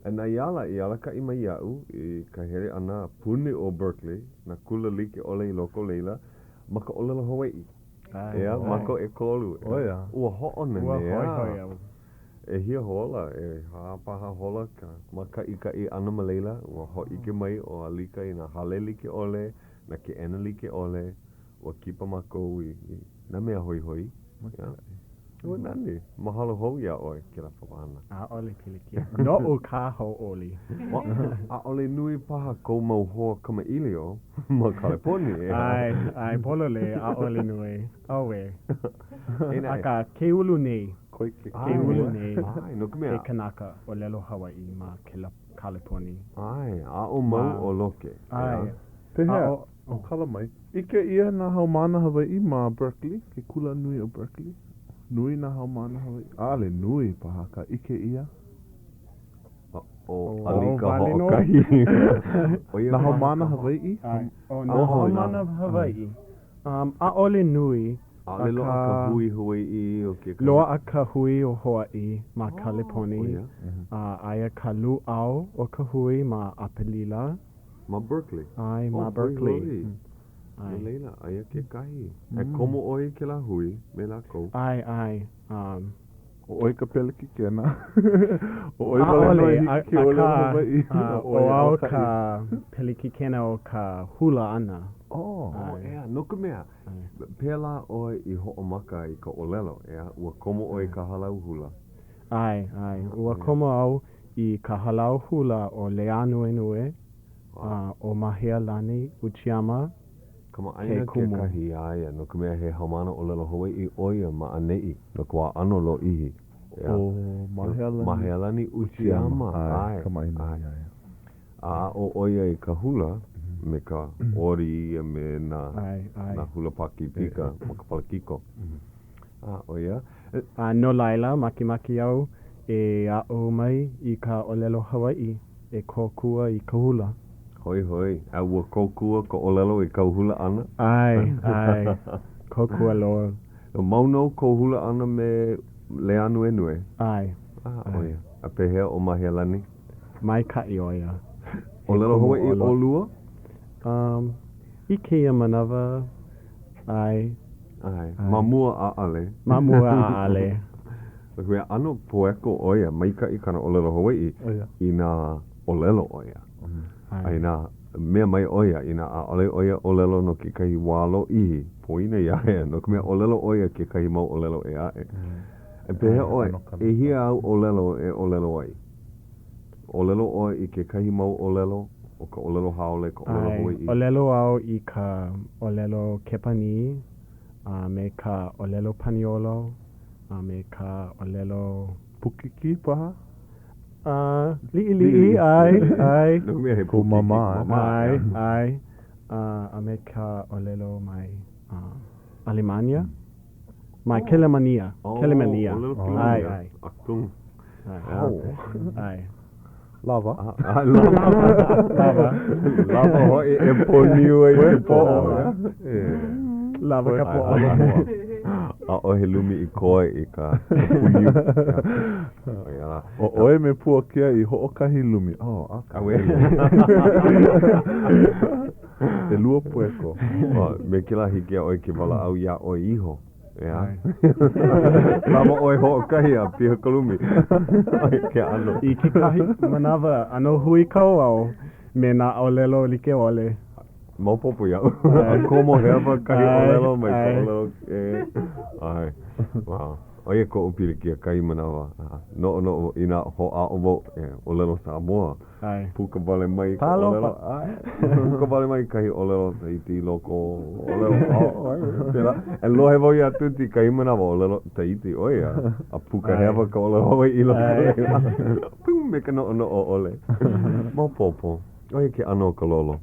Speaker 1: A na ia ala i alakaʻi mai iaʻu i ka hele ʻana a puni ʻo Berkeley, nā kula like ʻole i loko o laila, ma ka ʻōlelo Hawaiʻi. ʻEā, mākou ʻekolu. Ua hoʻonanea.
Speaker 7: Ua hoihoi au.
Speaker 1: ʻEhia hola, ʻehā paha hola ka mākaʻikaʻi ʻana ma laila. Ua hōʻike mai ʻo Alika i nā hale like ʻole, nā keʻena like ʻole. Ua kipa mākou i nā mea hoihoi. Maikaʻi. Ua nani. Mahalo hou iā ʻoe kēlā papahana.
Speaker 7: ʻAʻole pilikia. Noʻu ka hauʻoli.
Speaker 1: ʻAʻole nui paha kou mau hoa kamaʻilio ma Kaleponi,
Speaker 7: ʻeā? ʻAe, ʻae, pololei, ʻaʻole nui. ʻAuē. Akā, ke ulu nei.
Speaker 2: Koike.
Speaker 7: Ke ulu nei.
Speaker 1: ʻAe, no ka mea.
Speaker 7: Ke kanaka ʻōlelo Hawaiʻi ma Kaleponi.
Speaker 1: ʻAe, aʻo mau ʻo Loke.
Speaker 7: ʻAe.
Speaker 2: Pehea? ʻO kala mai. ʻIke ʻia nā haumāna Hawaiʻi ma Berkeley, ke kula nui o Berkeley. Nui nā haumāna Hawaiʻi. ʻAʻole nui paha akā ʻike ʻia.
Speaker 1: ʻO Alika hoʻokahi.
Speaker 2: Nā haumāna Hawaiʻi?
Speaker 7: ʻO nā haumāna Hawaiʻi. ʻAʻole nui,
Speaker 1: ʻAʻole loaʻa ka hui Hawaiʻi o kekahi.
Speaker 7: Loaʻa ka hui o Hawaiʻi ma Kaleponi. A aia ka lūʻau o ka hui ma ʻApelila.
Speaker 1: Ma Berkeley?
Speaker 7: ʻAe, ma Berkeley.
Speaker 1: Hui. No laila, aia kekahi. E komo ʻoe i kēlā hui me lākou.
Speaker 7: ʻAe, ʻae. Um,
Speaker 2: ʻO ʻoe ka pelekikena. ʻO ʻoe wale nō i hiki ke ʻōlelo Hawaiʻi.
Speaker 7: ʻO au ka pelekikena o ka hula ʻana.
Speaker 1: Oh, ʻeā, no ka mea, pēlā ʻoe i hoʻomaka i ka ʻōlelo, ʻeā, ua komo ʻoe i ka hālau hula.
Speaker 7: ʻAe, ʻae. Ua komo au i ka hālau hula ʻo Lei Ānuenue, a ʻo Mahealani Uchiyama
Speaker 1: ke
Speaker 7: kumu.
Speaker 1: Kamaʻāina kekahi iā ia, no ka mea he haumāna ʻōlelo Hawaiʻi ʻo ia ma ʻaneʻi no ka wā ʻano lōʻihi.
Speaker 2: ʻO Mahealani.
Speaker 1: Mahealani Uchiyama,
Speaker 2: ʻae, kamaʻāina iā ia.
Speaker 1: A aʻo ʻo ia i ka hula me ka ʻori a me nā, nā hula Pākīpika ma ka palakiko. A ʻo ia.
Speaker 7: A no laila, makemake au e aʻo mai i ka ʻōlelo Hawaiʻi e kōkua i ka hula.
Speaker 1: Hoihoi. A ua kōkua ka ʻōlelo i kāu hula ʻana?
Speaker 7: ʻAe, ʻae. Kōkua loa.
Speaker 1: Mau nō kou hula ʻana me Lei Ānuenue?
Speaker 7: ʻAe.
Speaker 1: A, ʻo ia. A pehea ʻo Mahealani?
Speaker 7: Maikaʻi ʻo ia.
Speaker 1: ʻŌlelo Hawaiʻi ʻolua?
Speaker 7: Um, i kēia manawa, ʻae.
Speaker 1: ʻAe. Ma mua ʻaʻale.
Speaker 7: Ma mua ʻaʻale.
Speaker 1: No ka mea, ʻano poeko ʻo ia, maikaʻi kāna ʻōlelo Hawaiʻi inā ʻōlelo ʻo ia. A inā mea mai ʻo ia, inā ʻaʻole ʻo ia ʻōlelo no kekahi wā lōʻihi, poina iā ia, no ka mea, ʻōlelo ʻo ia kekahi mau ʻōlelo ʻē aʻe. E pehea ʻoe, ʻehia āu ʻōlelo e ʻōlelo ai? ʻŌlelo ʻoe i kekahi mau ʻōlelo, ʻo ka ʻōlelo haole, ka ʻōlelo Hawaiʻi?
Speaker 7: ʻAe, ʻōlelo au i ka ʻōlelo Kepanī, a me ka ʻōlelo Paniolo, a me ka ʻōlelo.
Speaker 2: Pukiki paha?
Speaker 7: A, liʻiliʻi, ʻae, ʻae.
Speaker 1: No ka mea he Pukiki
Speaker 2: māmā.
Speaker 7: ʻAe, ʻae. A, a me ka ʻōlelo mai ʻAlemania. Mai Kelemania. Kelemania.
Speaker 1: Oh, ʻōlelo
Speaker 7: Kelemania. ʻAe, ʻae.
Speaker 1: Atung.
Speaker 7: ʻAe.
Speaker 2: Lawa.
Speaker 1: Lawa.
Speaker 7: Lawa.
Speaker 1: Lawa hoʻi e pōniu ai ke poʻo.
Speaker 7: Lawa ka poʻo.
Speaker 1: ʻAʻohe lumi i koe i ka pūniu.
Speaker 2: ʻO ʻoe me Puakea i hoʻokahi lumi. Oh, ʻaka. ʻElua poeko.
Speaker 1: Me kēlā hiki iā ʻoe ke walaʻau iā ʻoe iho. ʻEā. Lawa ʻoe hoʻokahi a piha ka lumi. Ke ʻano.
Speaker 7: I kekahi manawa, ʻano huikau au me nā ʻōlelo like ʻole.
Speaker 1: Maopopo iaʻu. A komo hewa kahi ʻōlelo mai ka ʻōlelo ʻē. ʻAe. Wow. ʻO ia koʻu pilikia kahi manawa. Noʻonoʻo inā hoʻāʻo wau e ʻōlelo Samoa.
Speaker 7: ʻAe.
Speaker 1: Puka wale mai ka ʻōlelo. ʻAe. Puka wale mai kahi ʻōlelo Tahiti i loko ʻōlelo pēlā. E lohe wau iā Tuti kahi manawa ʻōlelo Tahiti ʻo ia. A puka hewa ka ʻōlelo Hawaiʻi i loko. Pum me ka noʻonoʻo ʻole. Maopopo. ʻO ia ke ʻano o ka lolo.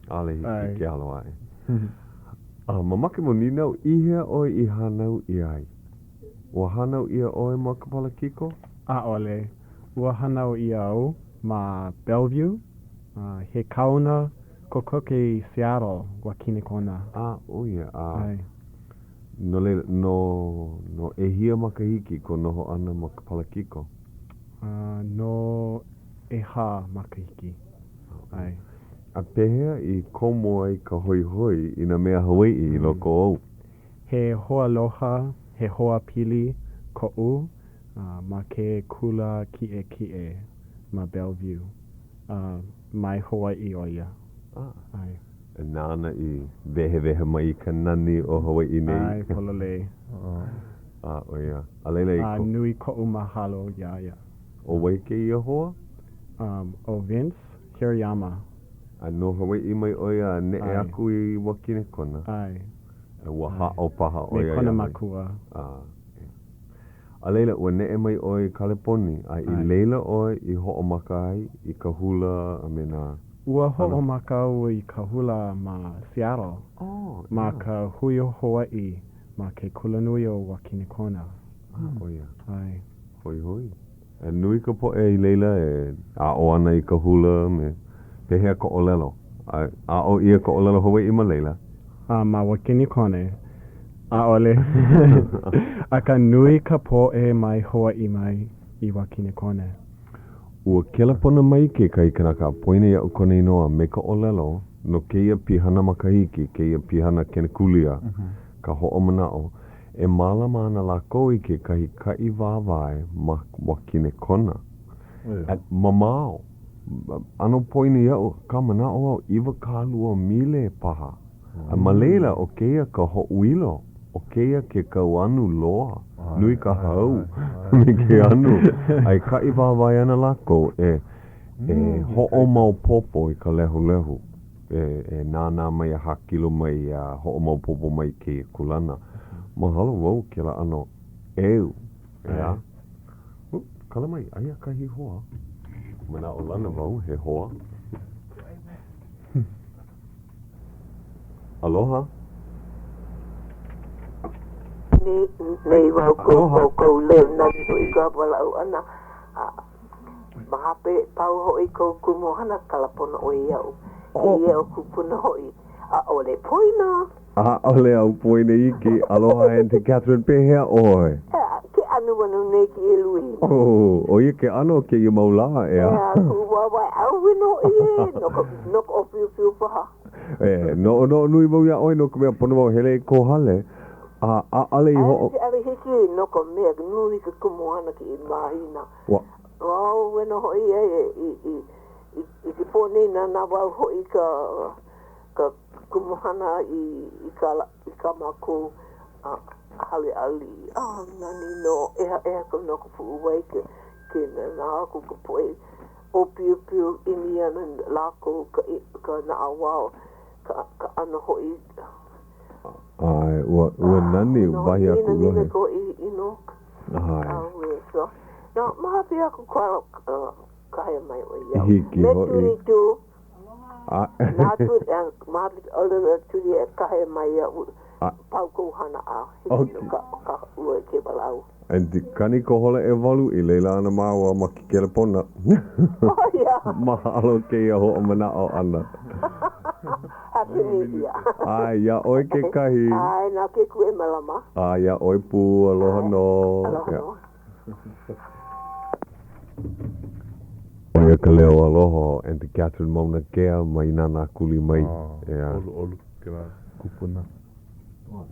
Speaker 1: ʻAʻole hiki ke alo aʻe. A mamake wau nīnau, i hea ʻoe i hānau ʻia ai? Ua hānau ʻia ʻoe ma ka Palakiko?
Speaker 7: ʻAʻole. Ua hānau ʻia au ma Bellevue, he kaona kokoke i Seattle, Wakinekona.
Speaker 1: A, ʻo ia, a. ʻAe. No laila, no, no ʻehia makahiki kou noho ʻana ma ka Palakiko?
Speaker 7: A, no ʻehā makahiki. ʻAe.
Speaker 1: A pehea i komo ai ka hoihoi i nā mea Hawaiʻi i loko ou?
Speaker 7: He hoaloha, he hoapili koʻu ma ke kula kiʻekiʻe ma Bellevue. Mai Hawaiʻi ʻo ia.
Speaker 1: Ah.
Speaker 7: ʻAe.
Speaker 1: Nāna i wehewehe mai i ka nani o Hawaiʻi nei.
Speaker 7: ʻAe, pololei.
Speaker 1: A, ʻo ia. A laila i
Speaker 7: ko. A nui koʻu mahalo iā ia.
Speaker 1: ʻO wai kēia hoa?
Speaker 7: Um, ʻo Vince Hirayama.
Speaker 1: A no Hawaiʻi mai ʻo ia a neʻe aku i Wakinekona.
Speaker 7: ʻAe.
Speaker 1: A ua haʻo paha ʻo ia
Speaker 7: Me kona makua.
Speaker 1: A, a laila, ua neʻe mai ʻoe i Kaleponi, a i laila ʻoe i hoʻomaka ai i ka hula a me nā.
Speaker 7: Ua hoʻomaka au i ka hula ma Seattle, ma ka Hui o Hawaiʻi ma ke Kulanui o Wakinekona.
Speaker 1: ʻO ia.
Speaker 7: ʻAe.
Speaker 1: Hoihoi. A nui ka poʻe i laila e aʻo ana i ka hula me pehea ka ʻōlelo? A aʻo ʻia ka ʻōlelo Hawaiʻi ma laila?
Speaker 7: A ma Wakinekona, ʻaʻole. Akā nui ka poʻe mai Hawaiʻi mai i Wakinekona.
Speaker 1: Ua kelepona mai kekahi kanaka a poina iaʻu kona inoa me ka ʻōlelo no kēia pihana makahiki, kēia pihana kenekulia, ka hoʻomanaʻo, E mālama ana lākou i kekahi kaʻi wāwae ma Wakinekona. A mamao, ʻano poina iaʻu, akā manaʻo au 20 mile paha. A ma laila, ʻo kēia ka hoʻoilo, ʻo kēia ke kau anu loa, nui ka hau me ke anu, a e kaʻi wāwae ana lākou e e hoʻomaopopo i ka lehulehu. E nānā mai a hākilo mai a hoʻomaopopo mai i kēia kūlana. Mahalo wau kēlā ʻano ʻeu, ʻeā? Kala mai, aia kahi hoa. Manaʻolana wau he hoa. Aloha.
Speaker 8: Nei wau ko kou leo nani hoʻi ka walaʻau ʻana. Ma hope, pau hoʻi kou kumuhana kala pono ʻoe iaʻu. Kēia o kupuna hoʻi, ʻaʻole poina.
Speaker 1: ʻAʻole au poina iki. Aloha Aunty Catherine, pehea ʻoe?
Speaker 8: Ke anuanu nei kēia Louis.
Speaker 1: Oh, ʻo ia ke ʻano o kēia mau lā, ʻeā?
Speaker 8: ʻEā, kuʻu wāwae ʻauwe nō hoʻi ē, no ka, no ka ʻōpiopio paha.
Speaker 1: E, noʻonoʻo nui wau iā ʻoe no ka mea pono wau hele i kō hale, a ʻaʻole i hoʻo.
Speaker 8: ʻAʻole hiki no ka mea nui ke kumuhana kēia mahina.
Speaker 1: Ua.
Speaker 8: ʻAuwe nō hoʻi e i, i, i, i ke pō nei nānā wau hoʻi ka, ka kumuhana i, i ka, i kā mākou hale aliʻi. A nani nō, ʻehaʻeha ka no ka puʻuwai ke, ke nānā aku ka poʻe ʻōpiopio ʻimi ana lākou ka, ka naʻauao, ka, ka ʻano hoʻi.
Speaker 1: ʻAe, ua, ua nani, wahi a kuʻu lohe.
Speaker 8: Nina ko i, i no. ʻAuwe, so, no, ma hope aku kāhea mai ʻoe iaʻu.
Speaker 1: Hiki
Speaker 8: Me
Speaker 1: hoʻi.
Speaker 8: Tuli tū.
Speaker 1: A.
Speaker 8: Nā Tuli, ma hope ʻōlelo Tuli e kāhea mai iaʻu. Pau kou hana a hiki no ka, ka ua ke walaʻau.
Speaker 1: And kani ka hola ʻewalu i laila ana māua ma ke kelepona.
Speaker 8: Oh, ia.
Speaker 1: Mahalo kēia hoʻomanaʻo ʻana.
Speaker 8: Happy New Year.
Speaker 1: ʻAe, iā ʻoe kekahi.
Speaker 8: ʻAe, na ke Akua e mālama.
Speaker 1: A iā ʻoe pū, aloha nō.
Speaker 8: Aloha nō.
Speaker 1: ʻO ia ka leo aloha o Aunty Catherine Maunakea mai Nānākuli mai.
Speaker 2: ʻEā. ʻOluʻolu kēlā kupuna.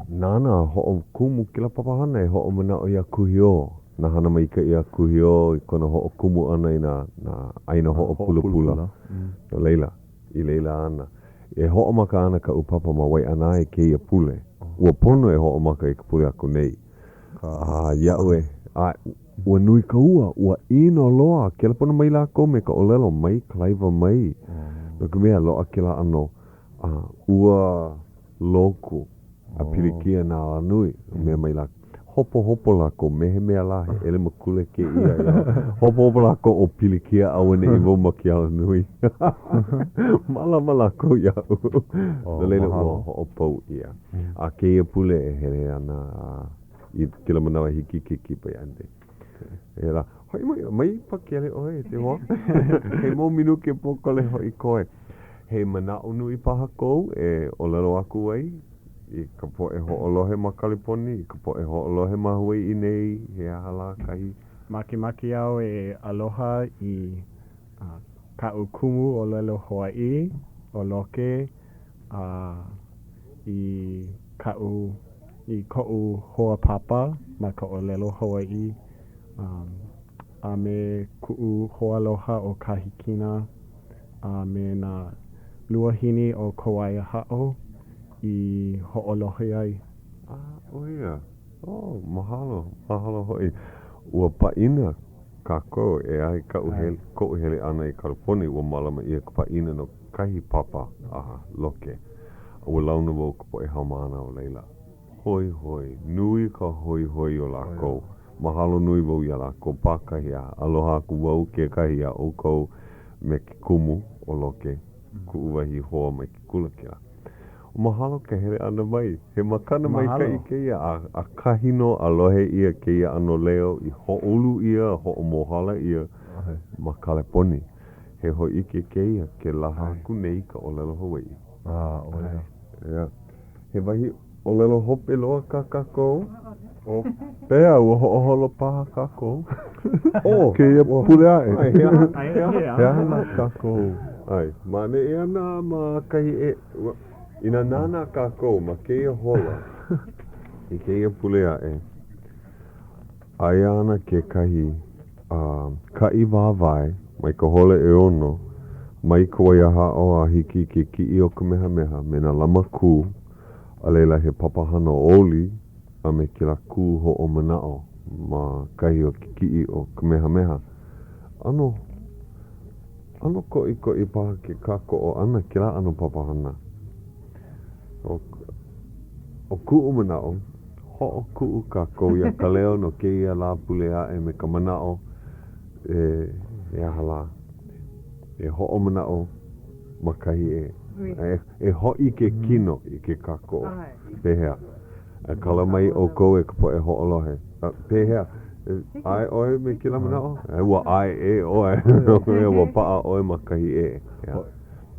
Speaker 1: Nāna hoʻokumu kēlā papahana e hoʻomanaʻo iā Kuhiō, nā hana maikaʻi a Kuhiō i kona hoʻokumu ʻana i nā ʻāina hoʻopulapula. No laila, i laila ana. E hoʻomaka ana kaʻu papa ma Waiʻanae kēia pule. Ua pono e hoʻomaka i ka pule aku nei. A iaʻu e, a ua nui ka ua, ua ʻino loa. Kelepona mai lākou me ka ʻōlelo, mai kalaiwa mai. No ka mea, loaʻa kēlā ʻano, a ua loku a pilikia nā alanui, mea mai lā, hopohopo lākou me he mea lā he ʻelemakule kēia, hopohopo lākou o pilikia auaneʻi wau ma ke alanui. Mālama lākou iaʻu. No laila ua hoʻopau ʻia. A kēia pule e hele ana a i kēlā manawa hiki ke kipa iā Andy. E lā, hoʻi mai, mai pakele ʻoe e te hoa. He mau minuke pōkole hoʻi koe. He manaʻo nui paha kou e ʻōlelo aku ai i ka poʻe hoʻolohe ma Kaleponi, i ka poʻe hoʻolohe ma Hawaiʻi nei, he aha lā kahi?
Speaker 7: Makemake au e aloha i kaʻu kumu ʻōlelo Hawaiʻi, ʻo Loke, a i kaʻu, i koʻu hoa papa ma ka ʻōlelo Hawaiʻi, a me kuʻu hoaaloha ʻo Kahikina, a me nā. Luahine o Kawaiahaʻo i hoʻolohe ai.
Speaker 1: Ah, ʻo ia. Oh, mahalo, mahalo hoʻi. Ua pāʻina kākou, ʻeā, i kaʻu hele, koʻu hele ʻana i Kaleponi, ua mālama ʻia ka pāʻina no kahi papa a Loke. A ua launa wau i ka poʻe haumāna o laila. Hoihoi, nui ka hoihoi o lākou. Mahalo nui wau iā lākou pākahi a aloha aku wau kekahi iā ʻoukou me ke kumu ʻo Loke, kuʻu wahi hoa mai ke kula kēlā. Mahalo ka hele ʻana mai. He makana maikaʻi kēia a ʻakahi nō a lohe ʻia kēia ʻano leo i hoʻoulu ʻia a hoʻomōhala ʻia ma Kaleponi. He hōʻike kēia ke laha aku nei ka ʻōlelo Hawaiʻi.
Speaker 2: ʻO ia.
Speaker 1: Yeah. He wahi ʻōlelo hope loa kā kākou?
Speaker 2: ʻO, pehea, ua hoʻoholo paha kākou
Speaker 1: ʻO,
Speaker 2: kēia pule aʻe.
Speaker 1: He aha, he aha lā kākou? ʻAe, ma ʻaneʻi ana ma kahi ʻē, inā nānā kākou ma kēia hola i kēia pule aʻe, aia ana kekahi kaʻi wāwae mai ka hola ʻeono mai Kawaiahaʻo a hiki i ke kiʻi o Kamehameha me nā lama kū, a laila he papahana oli a me kēlā kū hoʻomanaʻo ma kahi o ke kiʻi o Kamehameha. ʻAno, ʻano koʻikoʻi paha ke kākoʻo ʻana kēlā ʻano papahana. ʻO, ʻo kuʻu manaʻo, hoʻokuʻu kākou iā Kaleo no kēia Lāpule aʻe me ka manaʻo e, he aha lā, e hoʻomanaʻo ma kahi ʻē. E, e hōʻike kino i ke kākoʻo. Pehea? E kala mai ʻoukou e ka poʻe hoʻolohe. Pehea? ʻAe ʻoe me kēlā manaʻo? Ua ʻae ʻē ʻoe. No ka mea, ua paʻa ʻoe ma kahi ʻē. Yeah.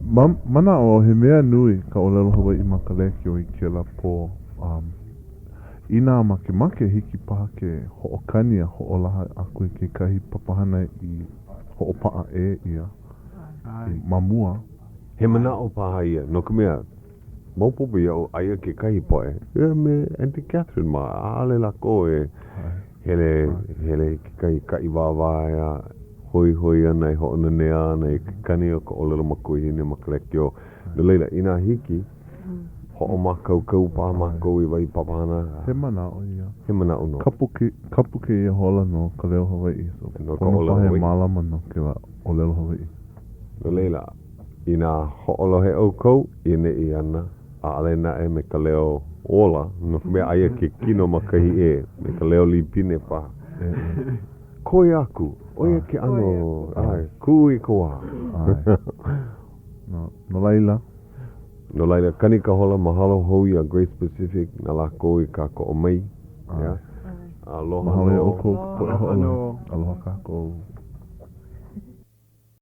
Speaker 2: Ma, manaʻo he mea nui ka ʻōlelo Hawaiʻi ma ka lēkiō i kēlā pō. Um, inā makemake, hiki paha ke hoʻokani a hoʻolaha aku i kekahi papahana i hoʻopaʻa ʻē ʻia ma mua.
Speaker 1: He manaʻo paha ia, no ka mea, maopopo iaʻu aia kekahi poʻe, e me Aunty Catherine mā, ʻaʻole lākou e hele, hele i kekahi kaʻi wāwae a hoihoi ana e hoʻonanea ana i ke kani o ka ʻōlelo makuahine ma ka lēkiō. No laila, inā hiki, hoʻomākaukau paha mākou i wahi papahana.
Speaker 2: He manaʻo ia.
Speaker 1: He manaʻo nō.
Speaker 2: Kapu, kapu kēia hola no ka leo Hawaiʻi. So,
Speaker 1: no ka
Speaker 2: pono
Speaker 1: ʻōlelo
Speaker 2: paha e
Speaker 1: Hawaiʻi.
Speaker 2: mālama no kēlā ʻōlelo Hawaiʻi.
Speaker 1: No laila, inā hoʻolohe ʻoukou i ʻaneʻi ana, ʻaʻole naʻe me ka leo ola, no ka mea, aia ke kino ma kahi ʻē, me ka leo līpine paha. Koe aku, ʻo ia ke ʻano, ʻae, kūikawā.
Speaker 2: ʻAe. No, no laila.
Speaker 1: No laila, kani ka hola, mahalo hou iā Grace Pacific na lākou i kākoʻo mai.
Speaker 2: ʻAe.
Speaker 1: Aloha
Speaker 2: Mahalo iā
Speaker 1: nō.
Speaker 2: ʻoukou ka poʻe hoʻolohe. Aloha kākou.